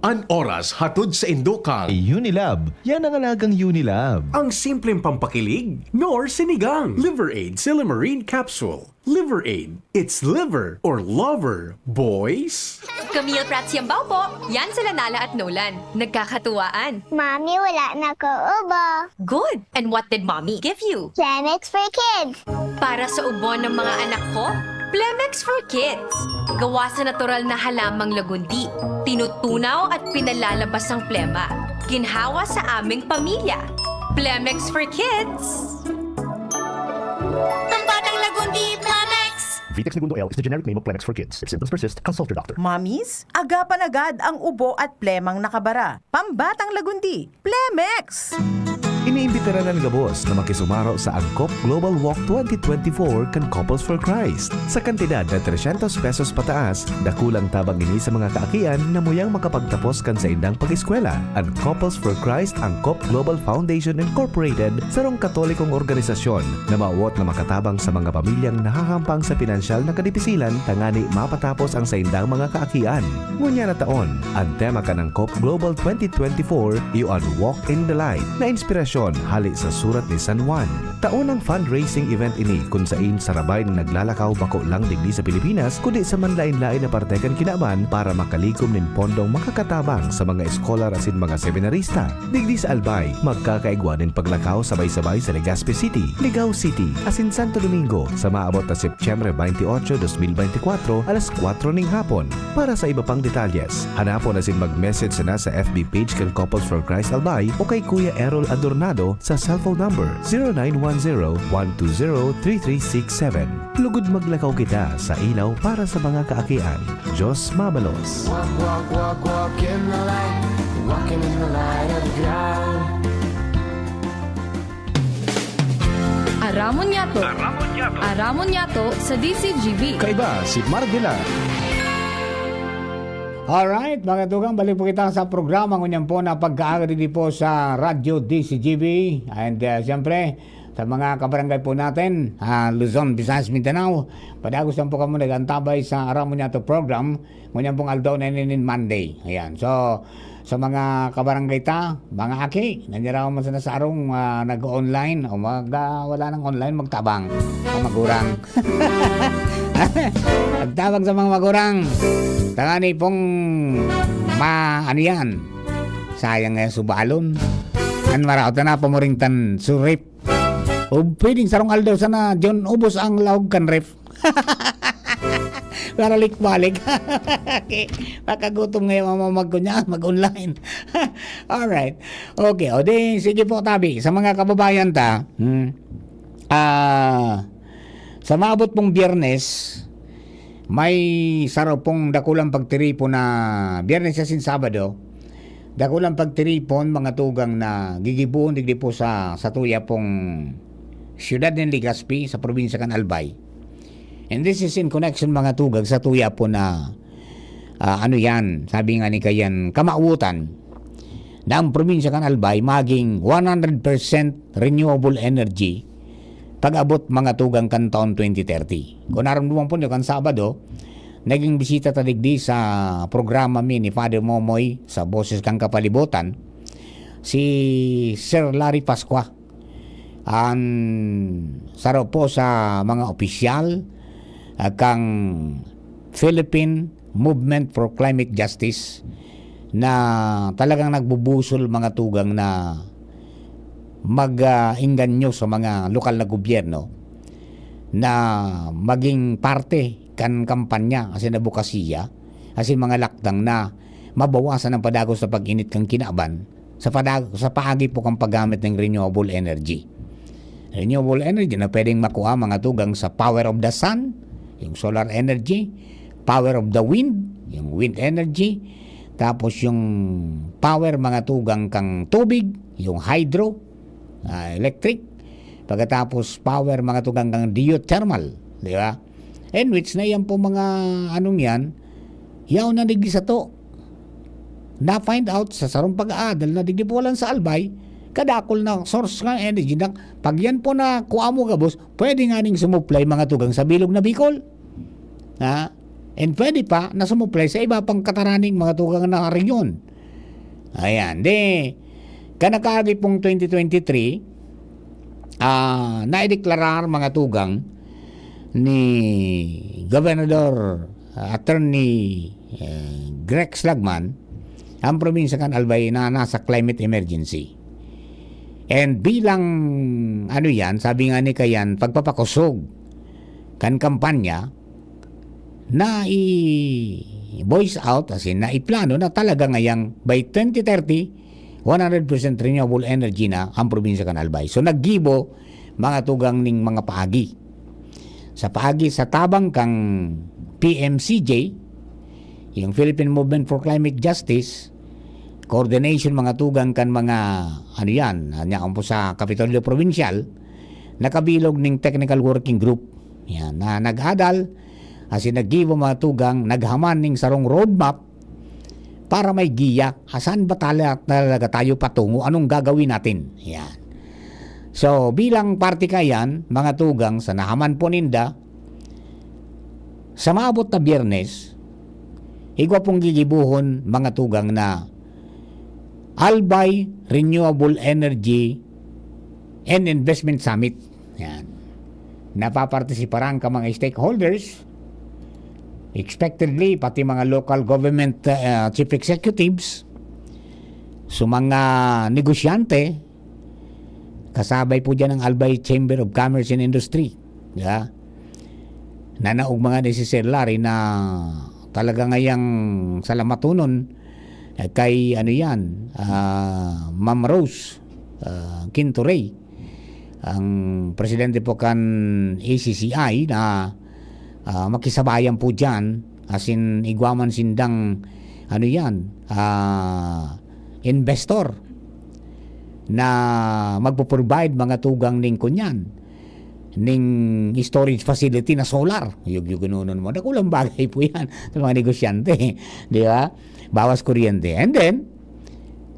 An oras hatod sa Indokan. Unilab. Yan ang alagang Unilab. Ang simpleng pampakilig, nor sinigang. Liver Aid Silymarin Capsule. Liver Aid. It's liver or lover, boys. Camille Prats Yambao po. Yan sila Nala at Nolan. Nagkakatuwaan. Mami, wala na ko ubo. Good. And what did Mommy give you? Plemex for Kids. Para sa ubo ng mga anak ko, Plemex for Kids. Gawa sa natural na halamang lagundi. Tinutunaw at pinalalabas ang plema. Ginhawa sa aming pamilya. Plemex for Kids. Pambatang Lagundi, Plemex! Vitex Negundo L is the generic name of Plemex for Kids. If symptoms persist, consult your doctor. Mommies, agapan agad ang ubo at plemang nakabara. Pambatang Lagundi, Plemex! Iniimbitaran an gabos na makisumaro sa Angkop Global Walk twenty twenty-four kan Couples for Christ. Sa kantidad na trescientos pesos pataas, dakulang tabang ini sa mga kaakian na muyang makapagtapos kan saindang pag-eskwela. An Couples for Christ Angkop Global Foundation Incorporated, sarong Katolikong organisasyon na mawot na makatabang sa mga pamilyang nahahampang sa pinansyal na kadipisilan tangani mapatapos ang saindang mga kaakian. Ngunyan na taon, an tema kan Angkop Global twenty twenty-four iyo an Walk in the Light na inspirasyon hale sa surat ni San Juan. Taonang fundraising event ini kun sain sarabay na naglalakaw bako lang digdi sa Pilipinas kundi sa manlaen-laen na parte kan kinaban para makalikom nin pondong makakatabang sa mga eskolar asin mga seminarista. Digdi sa Albay, magkakaigwa nin paglakaw sabay-sabay sa Legazpi City, Ligao City, asin Santo Domingo sa maabot na Setyembre twenty-eight, twenty twenty-four, alas kwatro ning hapon. Para sa iba pang detalyes, hanapon asin mag-message sana sa F B page kan Couples for Christ Albay o kay Kuya Errol Adornado sa cellphone number zero nine one zero, one two zero, three three six seven. Lugod maglakaw kita sa ilaw para sa mga kaakian. Diyos mabalos. Walk, walk, walk, walk in the light. Walking in the light of God. Aramon niyato. Aramon niyato. Aramon niyato sa D C G B. Kaiba si Marvela. Alright, mga tugang, balik po kita sa programa ngunyan po na pagkaagad digdi po sa Radyo D C G B. And, uh, siyempre, sa mga kabarangay po natin, ah, Luzon, Visayas, Mindanao, padagos lang po kamo nag-antabay sa Aramon niyato program. Ngunyan pong aldaw na ini nin Monday. Ayan. So, sa mga kabarangay ta, mga aki, naniraw man sana sa arong, ah, nag-online, o mag, ah, wala nang online, magtabang. Mga magurang. Magtabang sa mga magurang. Tangani pong ma-, ano yan? Sayang nga subalon. An maraot na pamuring tan surip. O pwedeng sarong aldaw sana, John, ubos ang laog kan ref. Para likbalik. Okay. Makagutom ngayon, mamamag ko niya, mag-online. Alright. Okay, o di, sige po, tabi. Sa mga kababayan ta, hmm, ah, sa maabot pong Biyernes, may saro pong dakulang pagtiripon na Biyernes asin Sabado, dakulang pagtiripon, mga tugang, na gigibohon digdi po sa, sa tuya pong siyudad nin Legazpi, sa probinsya kan Albay. And this is in connection, mga tugang, sa tuya po na, ah, ano yan, sabi nga ni kayan, kamawotan na ang probinsya kan Albay maging one hundred percent renewable energy pag-abot, mga tugang, kan taon twenty thirty. Kung naramdaman po niyo, kan Sabado, naging bisita ta digdi sa programa mi ni Father Momoy sa Boses kan Kapalibutan, si Sir Larry Pascua, an saro po sa mga opisyal, ah, kang Philippine Movement for Climate Justice na talagang nagbubusol, mga tugang, na mag, ah, engganyo sa mga lokal na gobyerno na maging parte kan kampanya asin adbokasiya asin mga lakdang na mabawasan ang padagos sa pag-init kan kinaban sa padag-, sa paagi po kan paggamit nin renewable energy. Renewable energy na pwedeng makua, mga tugang, sa power of the sun, yung solar energy, power of the wind, yung wind energy, tapos yung power, mga tugang, kang tubig, yung hydro, ah, electric, pagkatapos power, mga tugang, kang geothermal, di ba? In which na yan po mga anong yan, yaon na digdi sato. Na-find out sa sarong pag-aadal na digdi po lang sa Albay, kadakol na source nga energy na pag yan po na kuha mo gabos, pwede nga ning sumuplay, mga tugang, sa bilog na Bicol. Ha? And pwede pa na sumuplay sa iba pang kataraning, mga tugang, na region. Ayan. Di, kan nakaagi pong twenty twenty-three, ah, naideklarar, mga tugang, ni Gobernador, ah, Attorney, eh, Rex Lagman, ang probinsya kan Albay na nasa climate emergency. And bilang, ano yan, sabi nga ni Kayan, pagpapakosog kan kampanya, na i-voice out, as in, na iplano na talaga ngayang by twenty thirty, one hundred percent renewable energy na ang probinsya kan Albay. So, naggibo, mga tugang, ning mga paagi. Sa paagi, sa tabang kang P M C J, yung Philippine Movement for Climate Justice, coordination, mga tugang, kan mga, ano yan, yan po sa Kapitolyo Provincial, nakabilog ning technical working group. Yan, na nag-adal, asin naggibo, mga tugang, naghaman ning sarong roadmap para may giya, asan ba tala-, talaga tayo patungo, anong gagawin natin? Yan. So, bilang parte kayan, mga tugang, sa nahaman po ninda, sa maabot na Biyernes, igwa pong gigibohon, mga tugang, na Albay Renewable Energy and Investment Summit. Yan. Napapartisiparan ka mga stakeholders, expectedly, pati mga local government, ah, chief executives, so mga negosyante, kasabay po dyan ang Albay Chamber of Commerce and Industry. Yeah. Nanaog mga ni si Sir Larry na talaga ngayang salamatonon, eh, kay ano yan, ah, Ma'am Rose, ah, Quinto Rey, ang presidente po kan A C C I na, ah, makisabayan po dyan, as in, igwa man sindang, ano yan, ah, investor na magpo-provide mga tugang ning kunyan, ning storage facility na solar. Yug-, yugununon mo. Dakulang bagay po yan sa mga negosyante. Di ba? Bawas kuryente. And then,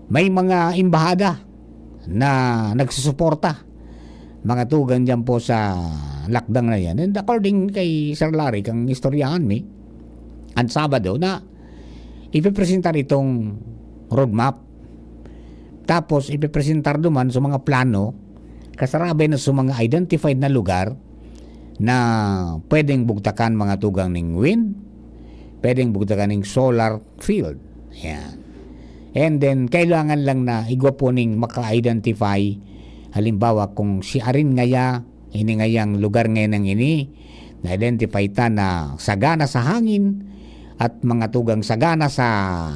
may mga embahada na nagsusuporta, mga tugang dyan po sa lakdang na yan. And according kay Sir Larry, kang istoryahan mi, ang Sabado na ipipresentar itong roadmap. Tapos ipipresentar duman sa mga plano, kasarabay na sa mga identified na lugar na pwedeng bugtakan, mga tugang, ning wind, pwedeng bugtakan ning solar field. Yan. And then, kailangan lang na igwa po ning maka-identify. Halimbawa, kung si arin ngaya, ini ngayang lugar ngayon ang ini, na-identify ta na sagana sa hangin at mga tugang sagana sa,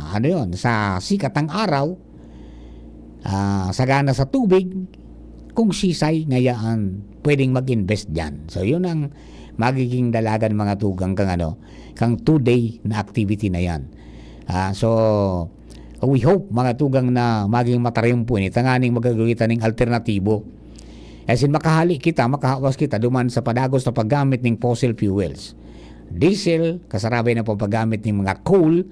ano yon, sa sikat ng araw, ah, sagana sa tubig, kung sisay ngayaan pwedeng mag-invest dyan. So, yun ang magiging dalagan, mga tugang, kang ano, kang two-day na activity na yan. Ah, so, we hope, mga tugang, na maging matarayom po ini, tanganing magagawitan ning alternatibo. As in, makahali kita, makahawas kita duman sa padagos na paggamit ning fossil fuels. Diesel, kasarabay na po paggamit ning mga coal,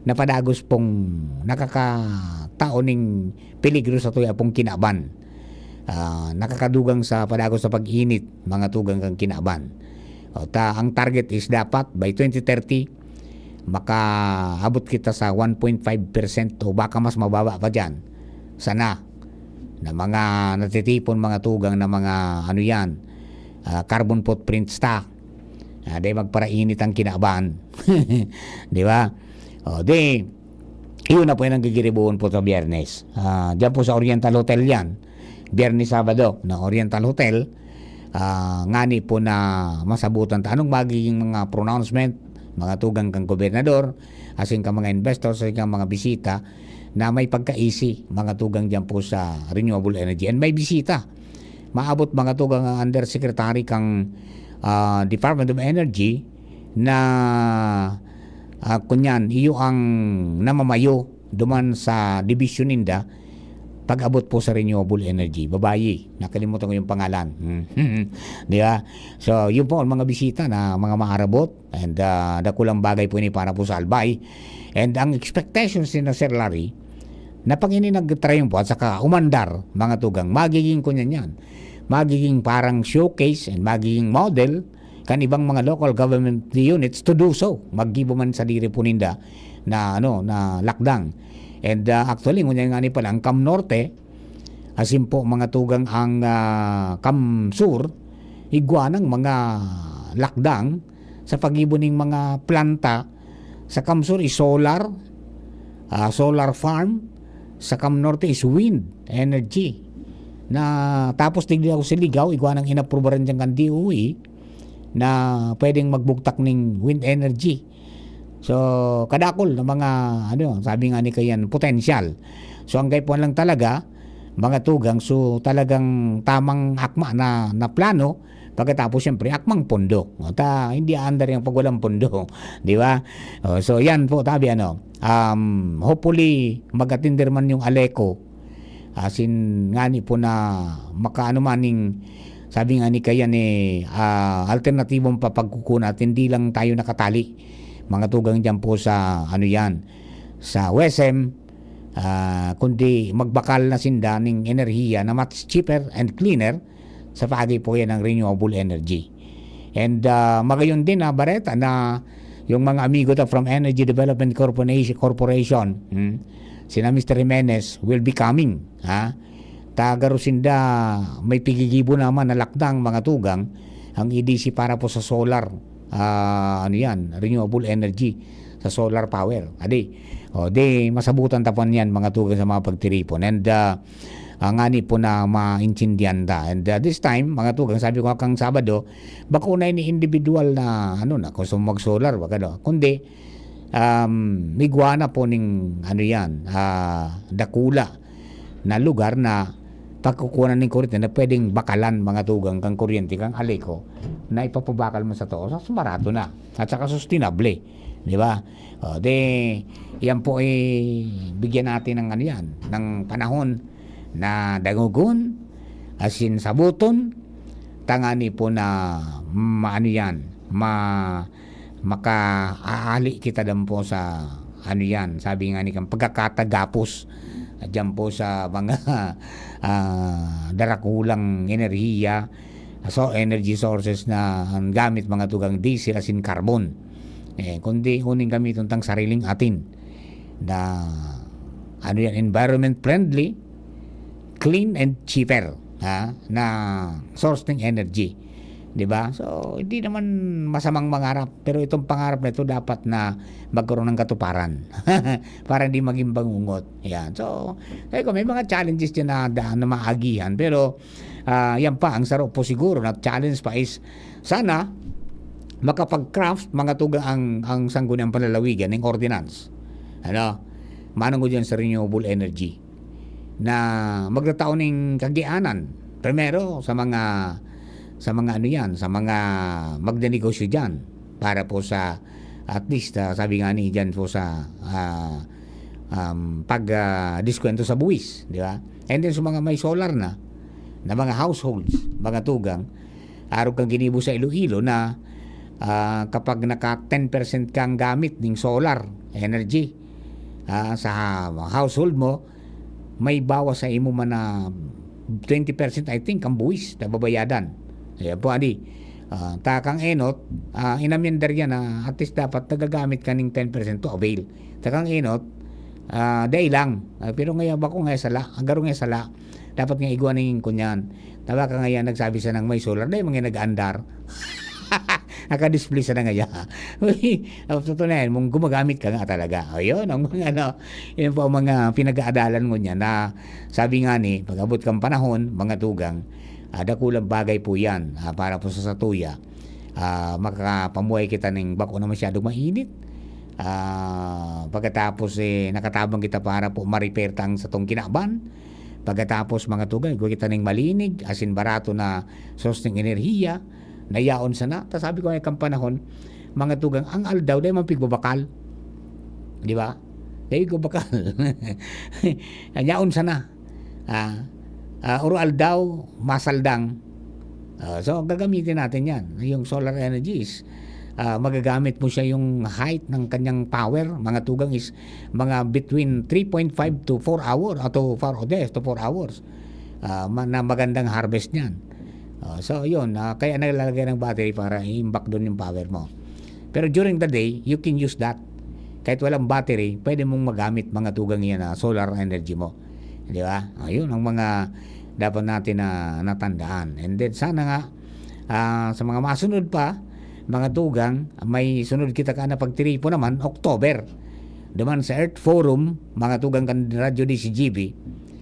na padagos pong nakakatao ning peligro sa tuya pong kinaban. Ah, nakakadugang sa padagos sa pag-init, mga tugang, kang kinaban. O, ta-, ang target is dapat by twenty thirty, makaabot kita sa one point five percent o baka mas mababa pa diyan. Sana na mga natitipon, mga tugang, na mga ano yan, ah, carbon footprints ta. Ah, di magparainit ang kinaban. Di ba? O, di, yun na po yung nanggigiribuon po sa Biyernes. Ah, diyan po sa Oriental Hotel yan. Biyernes, Sabado, na Oriental Hotel. Ah, ngani po na masabutan ta anong magiging mga pronouncement, mga tugang kan gobernador, asin kan mga investors, asin kan mga bisita na may pagkaisi, mga tugang diyan po sa renewable energy. And may bisita. Maabot, mga tugang, ang undersecretary kang, ah, Department of Energy na, ah, kunyan, iyo ang namamayo duman sa dibisyon ninda pag-abot po sa renewable energy. Babayi, nakalimutan ko yung pangalan. Di ba? So, yun po ang mga bisita na mga maarabot. And, ah, dakulang bagay po ini para po sa Albay. And ang expectations ni na Sir Larry, na pag ini nagtriumfo at saka umandar, mga tugang, magiging kunyan yan. Magiging parang showcase and magiging model kan ibang mga local government units to do so. Maggibo man sadiri po ninda na, ano, na lakdang. And, ah, actually, ngunyan nga ni pala, ang Cam Norte, asin po mga tugang ang, ah, Cam Sur, igwa ng mga lakdang sa paggibo ning mga planta sa Cam Sur is solar, ah, solar farm, sa Cam Norte is wind energy. Na, tapos digdi ako sa Ligao, igwa ng inaprubaran dyan kan D O E na pwedeng magbugtak ning wind energy. So, kadakol na mga, ano, sabi nga ni kayan, potensyal. So, ang kaipuhan lang talaga, mga tugang, so talagang tamang akma na, na plano, pagkatapos, siyempre, akmang pondo. O, ta, hindi aandar yung pag walang pondo, di ba? O, so, yan po, tabi, ano, um, hopefully, mag-attender man yung ALECO. Asin ngani po na makaano man ning, sabi nga ni kayan, eh, ah, alternatibong papagkukunan at hindi lang tayo nakatali, mga tugang, diyan po sa, ano yan, sa WESM, ah, kundi magbakal na sinda ning enerhiya na much cheaper and cleaner sa paagi po yan ng renewable energy. And, ah, magayon din na bareta na yung mga amigo ta from Energy Development Corporation, Corporation, hmm, sina Mister Jimenez will be coming, ha? Ta garo sinda may pigigibo naman na lakdang, mga tugang, ang E D C para po sa solar, ah, ano yan, renewable energy, sa solar power. Adi, o, di, masabutan ta po niyan, mga tugang, sa mga pagtiripon. And, ah, ah, ngani po na maintindihan ta. And, ah, this time, mga tugang, sabi ko nga kang Sabado, bako na ini individual na, ano na, gusto mo mag-solar, baga, no? Kundi, um, igwa na po ning, ano yan, ah, dakula na lugar na pagkukunan ning kuryente na pwedeng bakalan, mga tugang, kang kuryente, kang ALECO, na ipapabakal mo sa tao. Mas barato na. At saka sustainable. Di ba? O, di, yan po, eh, bigyan natin ng, ano yan, ng panahon na dangogon, asin sabuton, tangani po na maano yan, ma-, makaaali kita dan po sa, ano yan, sabi nga ni kang pagkakatagapos, diyan po sa mga, ah, darakulang enerhiya, so energy sources na ang gamit, mga tugang, diesel asin carbon. Eh, kundi uning gamiton tang sariling atin na, ano yan, environment friendly, clean and cheaper, ha, na source ng energy. Di ba? So, hindi naman masamang mangarap, pero itong pangarap na ito dapat na magkaroon ng katuparan para hindi maging bangungot. Yan. So, sabi ko, may mga challenges dyan na, na, na maagihan, pero, ah, yan pa, ang saro po siguro na challenge pa is sana makapag-craft, mga tugang, ang, ang Sangguniang Panlalawigan ng ordinance. Ano? Manungod yan sa renewable energy na magtatao ning kagianan. Primero, sa mga, sa mga ano yan, sa mga magnenegosyo dyan. Para po sa, at least, ah, sabi nga ni dyan po sa, ah, um, pag, ah, diskwento sa buwis, di ba? And then sa mga may solar na, na mga households, mga tugang, arog kang ginibo sa Iloilo na, ah, kapag naka ten percent kang gamit ning solar energy, ah, sa household mo, may bawas sa imo man na twenty percent, I think, ang buwis na babayadan. Ayan po, adi. Ah, ta kang enot, ah, inamyendar yan na at least dapat nagagamit ka ning ten percent to avail. Ta kang enot, ah, dai lang. Ah, pero ngayon, bako nga sala, agaro nga sala, dapat nga igwa ning kunyan. Tama ka nga yan, nagsabi siya ng may solar, dai mga nag-andar. Naka-display siya na nga yan. Uy, ang totoo na yan, mong gumagamit ka nga talaga. O yun, ang mga ano, yun po ang mga pinag-aadalan mo niya na sabi nga ni, pag-abot kang panahon, mga tugang, ah, dakulang bagay po yan, ah, para po sa satuya. Ah, makapamuhay kita ning bako na masyadong mainit. Ah, pagkatapos, eh, nakatabang kita para po ma-repair tang satong kinaban. Pagkatapos, mga tugang, igwa kita ning malinig, asin barato na source ning enerhiya, na yaon sana. Ta sabi ko, ay, kang panahon, mga tugang, ang aldaw, dai man pigbabakal. Di ba? Dai pigbabakal. Yaon sana. Ah, ah, oro aldaw, masaldang. Ah, so, gagamitin natin yan. Yung solar energies, ah, magagamit mo siya yung height ng kanyang power, mga tugang is mga between three point five to four hour, ah, to four, oh, yes, to four hours. Ah, ma-, na magandang harvest niyan. Ah, so, yun, ah, kaya nalalagay ng battery para iimbak doon yung power mo. Pero during the day, you can use that. Kahit walang battery, pwede mong magamit mga tugang yan na solar energy mo. Di ba? Ayun ang mga dapat natin na natandaan. And then sana nga, ah, sa mga masunod pa, mga tugang, may sunod kita ka na pagtiripo naman, October. Duman sa Earth Forum, mga tugang kan Radyo D C G B,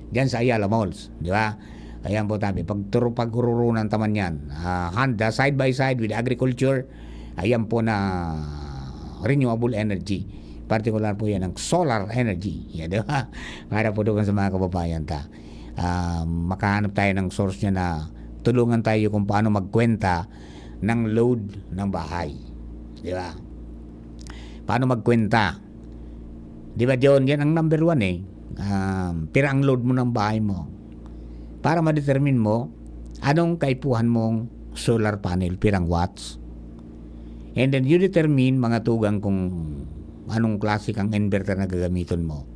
diyan sa Ayala Malls, di ba? Ayan po tabi, pagturo, pag-ururunan taman yan. Ah, handa, side by side with agriculture, ayan po na renewable energy, partikular po yan ang solar energy. Yan, di ba? Para po doon sa mga kababayan ta. Ah, makahanap tayo ng source niya na tulungan tayo kung paano magkwenta ng load ng bahay. Di ba? Paano magkwenta? Di ba, John? Yan ang number one eh. Um, pira ang load mo ng bahay mo. Para ma-determine mo, anong kaipuhan mong solar panel, pirang watts. And then you determine, mga tugang, kung anong klase kang inverter na gagamiton mo.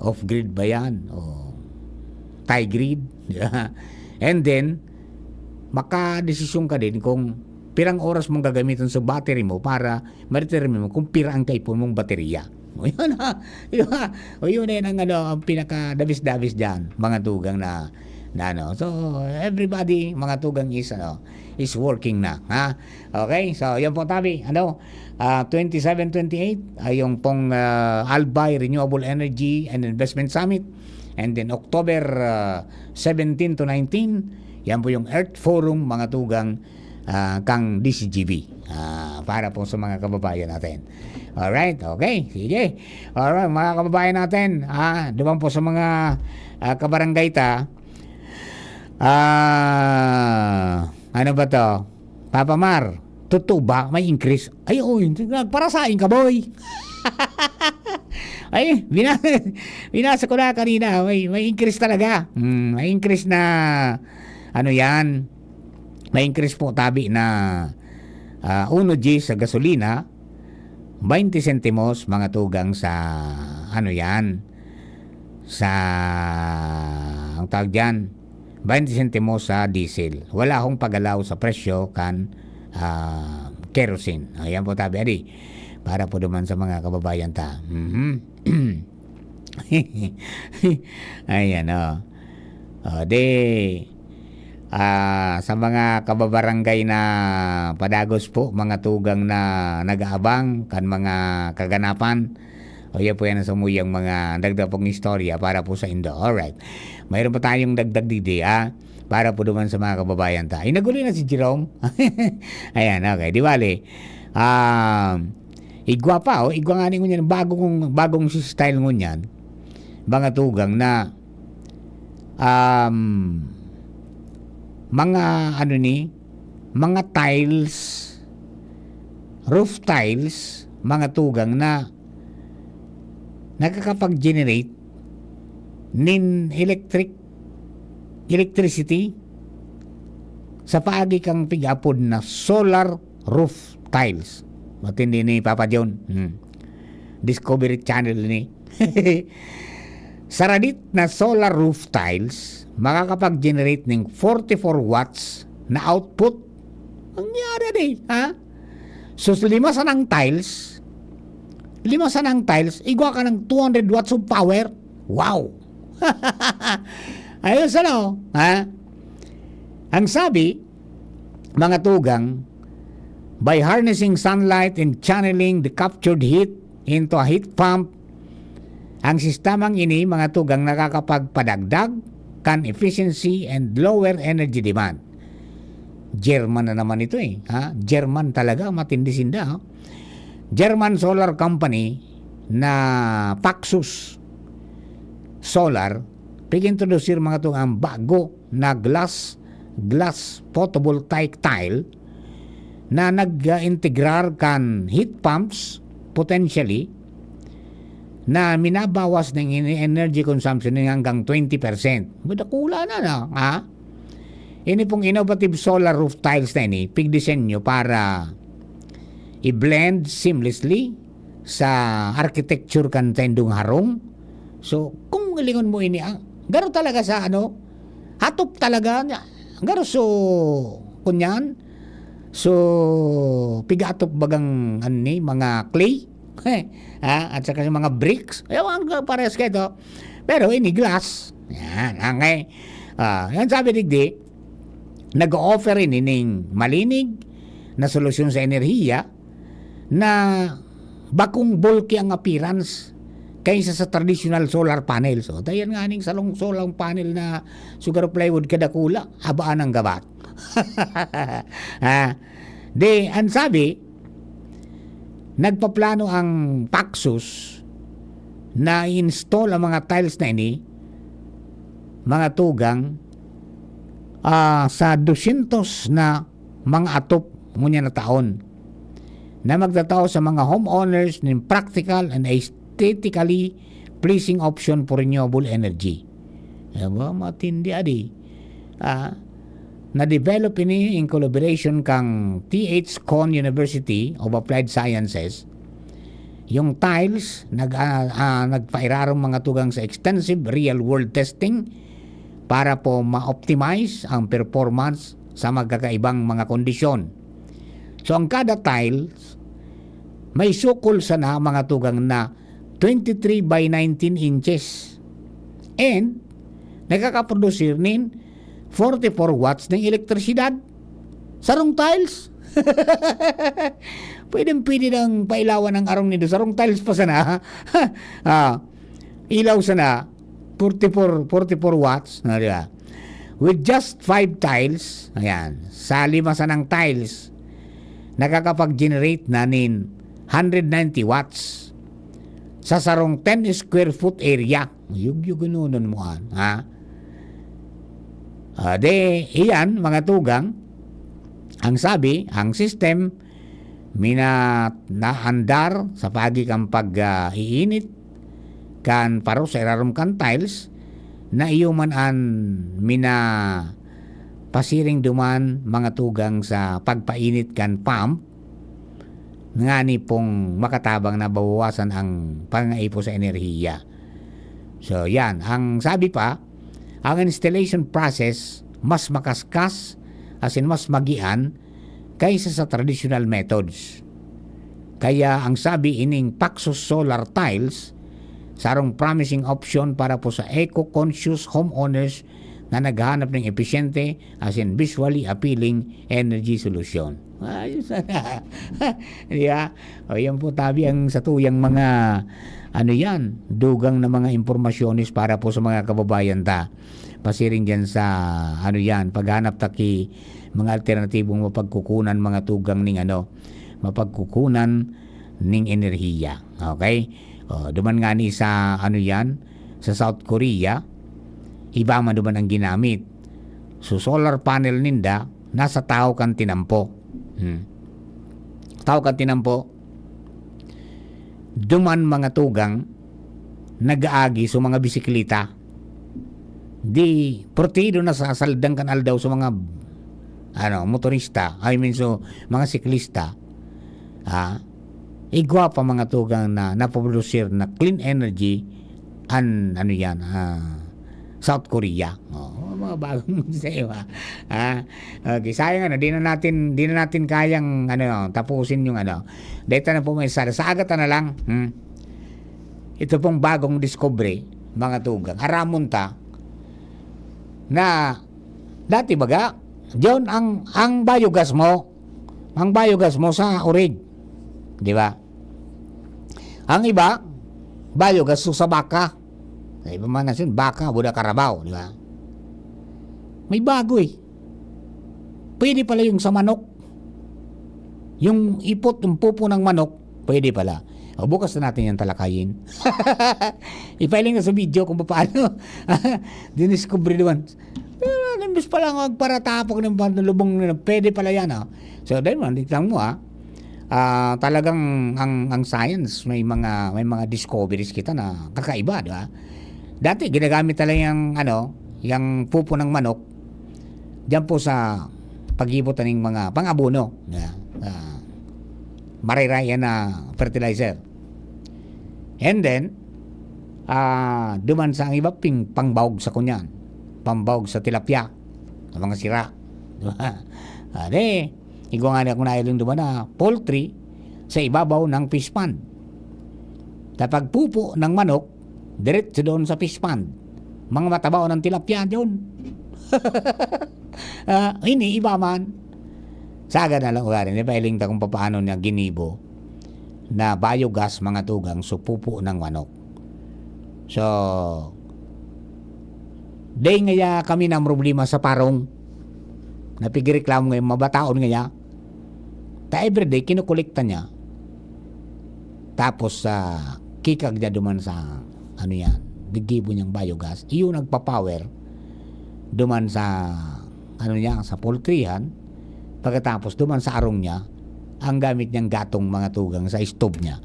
Off-grid ba yan? O tie-grid? Di ba? And then, makadesisyon ka din kung pirang oras mong gagamiton sa battery mo para ma-determine mo kung pira ang kaipuhan mong baterya. O yun, ha? Di ba? O yun, yan ang, ano, ang pinaka-dabis-dabis dyan, mga tugang na, na ano. So, everybody, mga tugang is, ano, is working na, ha? Okay? So, yan po, tabi. Ano? Ah, twenty-seven, twenty-eight, ay yung pong, ah, Albay Renewable Energy and Investment Summit. And then, October, ah, seventeen to nineteen, yan po yung Earth Forum, mga tugang, ah, kang D C G B. Ah, para po sa mga kababayan natin. Alright, okay, sige. Alright, mga kababayan natin, ah, duman po sa mga, ah, kabarangay ta, ah, ano ba to? Papa Mar, totoo ba may increase? Ay, oy, nagparasaing ka, boy. Ay, bina-, binasa ko na kanina, may, may increase talaga. Hmm, may increase na, ano yan, may increase po tabi na, ah, uno G sa gasolina, baynte sentimos mga tugang sa, ano yan, sa, ang tawag dyan, baynte sentimos sa diesel. Wala akong pagalaw sa presyo kan, ah, kerosene. Ayan po, tabi, adi. Para po duman sa mga kababayan ta. Mhm. Ayan, oh. Oh, di, ah, sa mga kababarangay na padagos po, mga tugang na nag-aabang kan mga kaganapan, o, yan po yan ang samuyang mga dagdag pong istorya para po sa indo. Alright. Mayroon pa tayong dagdag didi, ah, para po duman sa mga kababayan ta. Ay, naguli na si Jerome. Ayan, okay. Di bale, um, igwa pa, oh, igwa nga ni ngunyan, bagong, bagong style ngunyan. Mga tugang na, um, mga, ano ni, mga tiles, roof tiles, mga tugang na nakakapag-generate nin electric, electricity sa paagi kang pig-apod na solar roof tiles. Matindi ni Papa John. Hmm. Discovery Channel ni. Sa radit na solar roof tiles, makakapag-generate ning forty-four watts na output Ang nangyari di, ha? So, lima sanang tiles, lima sanang tiles, igwa ka ng two hundred watts of power. Wow! Ayos, ano? Ha? Ang sabi, mga tugang, by harnessing sunlight and channeling the captured heat into a heat pump, ang sistemang ini, mga tugang, nakakapagpadagdag kan efficiency and lower energy demand. German na naman ito eh. Ha? German talaga, matindi sinda. Ha? German Solar Company na Paxus Solar, pig-introducir mga tugang bago na glass, glass photovoltaic tile na nag-integrar kan heat pumps potentially na minabawas ng en-, energy consumption nin hanggang twenty percent. Madakula na, no? Ha? Ini pong innovative solar roof tiles na ini, pigdisenyo para i-blend seamlessly sa architecture kan saindong harong. So, kung galingon mo ini, ang garo talaga sa ano, hatop talaga niya. Garo so, kunyan, so, pigatop bagang, ano ni, mga clay. Ha? At saka yung mga bricks. Ewan ko, parehas kayo to. Pero ini glass. Yan, okay. Ah, yan sabi digdi, nag-o-offer ini ning malinig na solusyon sa enerhiya na bakong bulky ang appearance kaysa sa traditional solar panel. So, dayan nga ning salong solar panel na sugar plywood kadakula, abaan ang gabat. Ah, di, ang sabi, nagpaplano ang Paxos na i-install ang mga tiles na ini, mga tugang, ah, sa dosyentos na mga atop ngunyan na taon na magtatao sa mga homeowners nin practical and aesthetically pleasing option for renewable energy. Aba, matindi adi. Ah, na-develop ini in collaboration kang T H Cohn University of Applied Sciences. Yung tiles, nag, ah, ah, nagpairarom mga tugang sa extensive real-world testing para po ma-optimize ang performance sa magkakaibang mga kondisyon. So, ang kada tiles, may sukol sana mga tugang na twenty-three by nineteen inches. And, nakakaprodusir nin forty-four watts ng elektrisida. Sarong tiles. Pwedeng-pwede nang pailawan ang arong nindo. Sarong tiles pa sana. Ah, ilaw sana. Forty-four, forty-four watts. Na, di ba? With just five tiles, ayan, sa lima sanang tiles, nakakapag-generate na nin hundred ninety watts sa sarong ten square foot area. Yugyugunonon mo an, ha? Ah, de, iyan, mga tugang, ang sabi, ang system, mina-, naandar sa paagi kan pag, ah, iinit kan paros sa irarom kan tiles, na iyo man an mina-, pasiring duman mga tugang sa pagpainit kan pump, ngani pong makatabang na bawawasan ang pangaipo sa enerhiya. So, yan. Ang sabi pa, ang installation process mas makaskas, as in mas magian, kaysa sa traditional methods. Kaya ang sabi ining Paxos Solar Tiles, sarong promising option para po sa eco-conscious homeowners na naghahanap ng episyente, as in visually appealing energy solution. Ayos na. Di ba? O, yan po tabi ang satuyang mga, ano yan, dugang na mga impormasyones para po sa mga kababayan ta. Pasiring dyan sa, ano yan, paghanap ta ki mga alternatibong mapagkukunan, mga tugang ning ano, mapagkukunan ning enerhiya. Okay? O, duman nga ni sa, ano yan, sa South Korea, iba man duman ang ginamit. So, solar panel ninda, nasa tao kan tinampo. Hmm. Tao kan tinampo, duman mga tugang, nag-aagi sa mga bisikleta. Di, protehido na sa saldan kan aldaw sa mga, ano, motorista, I mean, so, mga siklista. Ah, igwa pa mga tugang na naprodusir na clean energy an, ano yan, ah, South Korea. Oo. Mga bagong sistema. Ah, okay. Sayang ano, di na natin, di na natin kayang ano, tapusin yung ano. Dito na po may sa, sa agata na lang. Hmm. Ito pong bagong discovery, mga tugang. Aramon ta na dati baga, John, ang, ang biogas mo, ang biogas mo sa urig. Di ba? Ang iba, biogas so sa baka. Sa iba man nasyon, baka, buda karabaw, di ba? May bago eh. Pwede pala yung sa manok. Yung ipot, yung pupo ng manok, pwede pala. O, bukas na natin yung talakayin. Ipahiling na sa video kung paano. Diniscover naman. Pero imbes pala magparatapok ng pan-, lubong na, pwede pala yan, ah. So, dahil man, tignan mo, ah, ah, talagang ang, ang science, may mga, may mga discoveries kita na kakaiba, di ba? Dati, ginagamit talaga yung, ano, yung pupo ng manok, diyan po sa pag-ibot ng mga pang-abono, yeah, ah, marayray yan na fertilizer. And then, ah, duman sa ang iba, ping, pangbaog sa kunyan, pambaog sa tilapia, sa mga sira. Di ba? Ah, di, igwa nga niya kung nailing duman na poultry sa ibabaw ng fish pond. Sa pagpupo ng manok, diretso doon sa fish pond. Mga matabaw ng tilapia doon. Ah, ini iba man. Saga na lang ugarin, di ba, iling ta kung papaano niya ginibo na biogas, mga tugang, so pupo ng manok. So, day ngaya kami na problema sa parong. Napigreklamo ngayon, mabataon ngaya. Ta everyday, kinukolekta niya. Tapos, ah, kikag niya duman sa, ano yan, gigibo niyang biogas. Iyon nagpa-power duman sa, ano niya, sa poultryhan. Pagkatapos, duman sa arong niya, ang gamit niyang gatong, mga tugang, sa stove niya,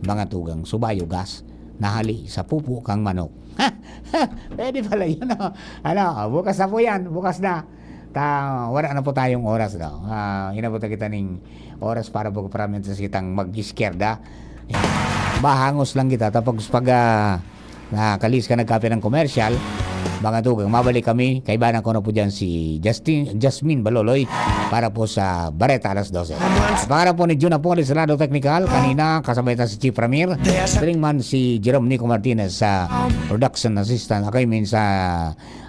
mga tugang, so biogas, nahali sa pupo kang manok. Pwede pala yun, no? Ano, bukas na po yan, bukas na. Ta, wala na po tayong oras, no? Ah, inabot na kita ning oras para pag-, para sa kitang mag-iskierda. Bahangos lang kita. Tapos pag, ah, nakalis ka nagkape ng komersyal, mga tugang, mabalik kami. Kaibanan ko na po dyan si Justin, Jasmine Baloloy para po sa Bareta alas dose. Sa pangalan po ni Jun Apolis, Lado Technical, kanina, kasabay ta si Chief Ramir. Siring man si Jerome Nico Martinez sa production assistant. Ako, I mean, sa,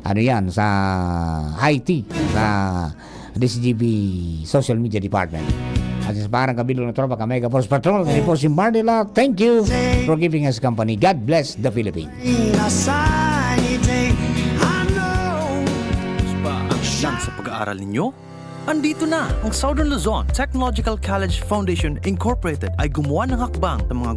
ano yan, sa I T, sa D C G B Social Media Department. At sa parang kabilog na tropa, ka Mega Force Patrol, ni po si Marnila. Thank you for giving us company. God bless the Philippines. Nang sa pag-aaral ninyo? Andito na! Ang Southern Luzon Technological College Foundation Incorporated ay gumawa ng hakbang sa mga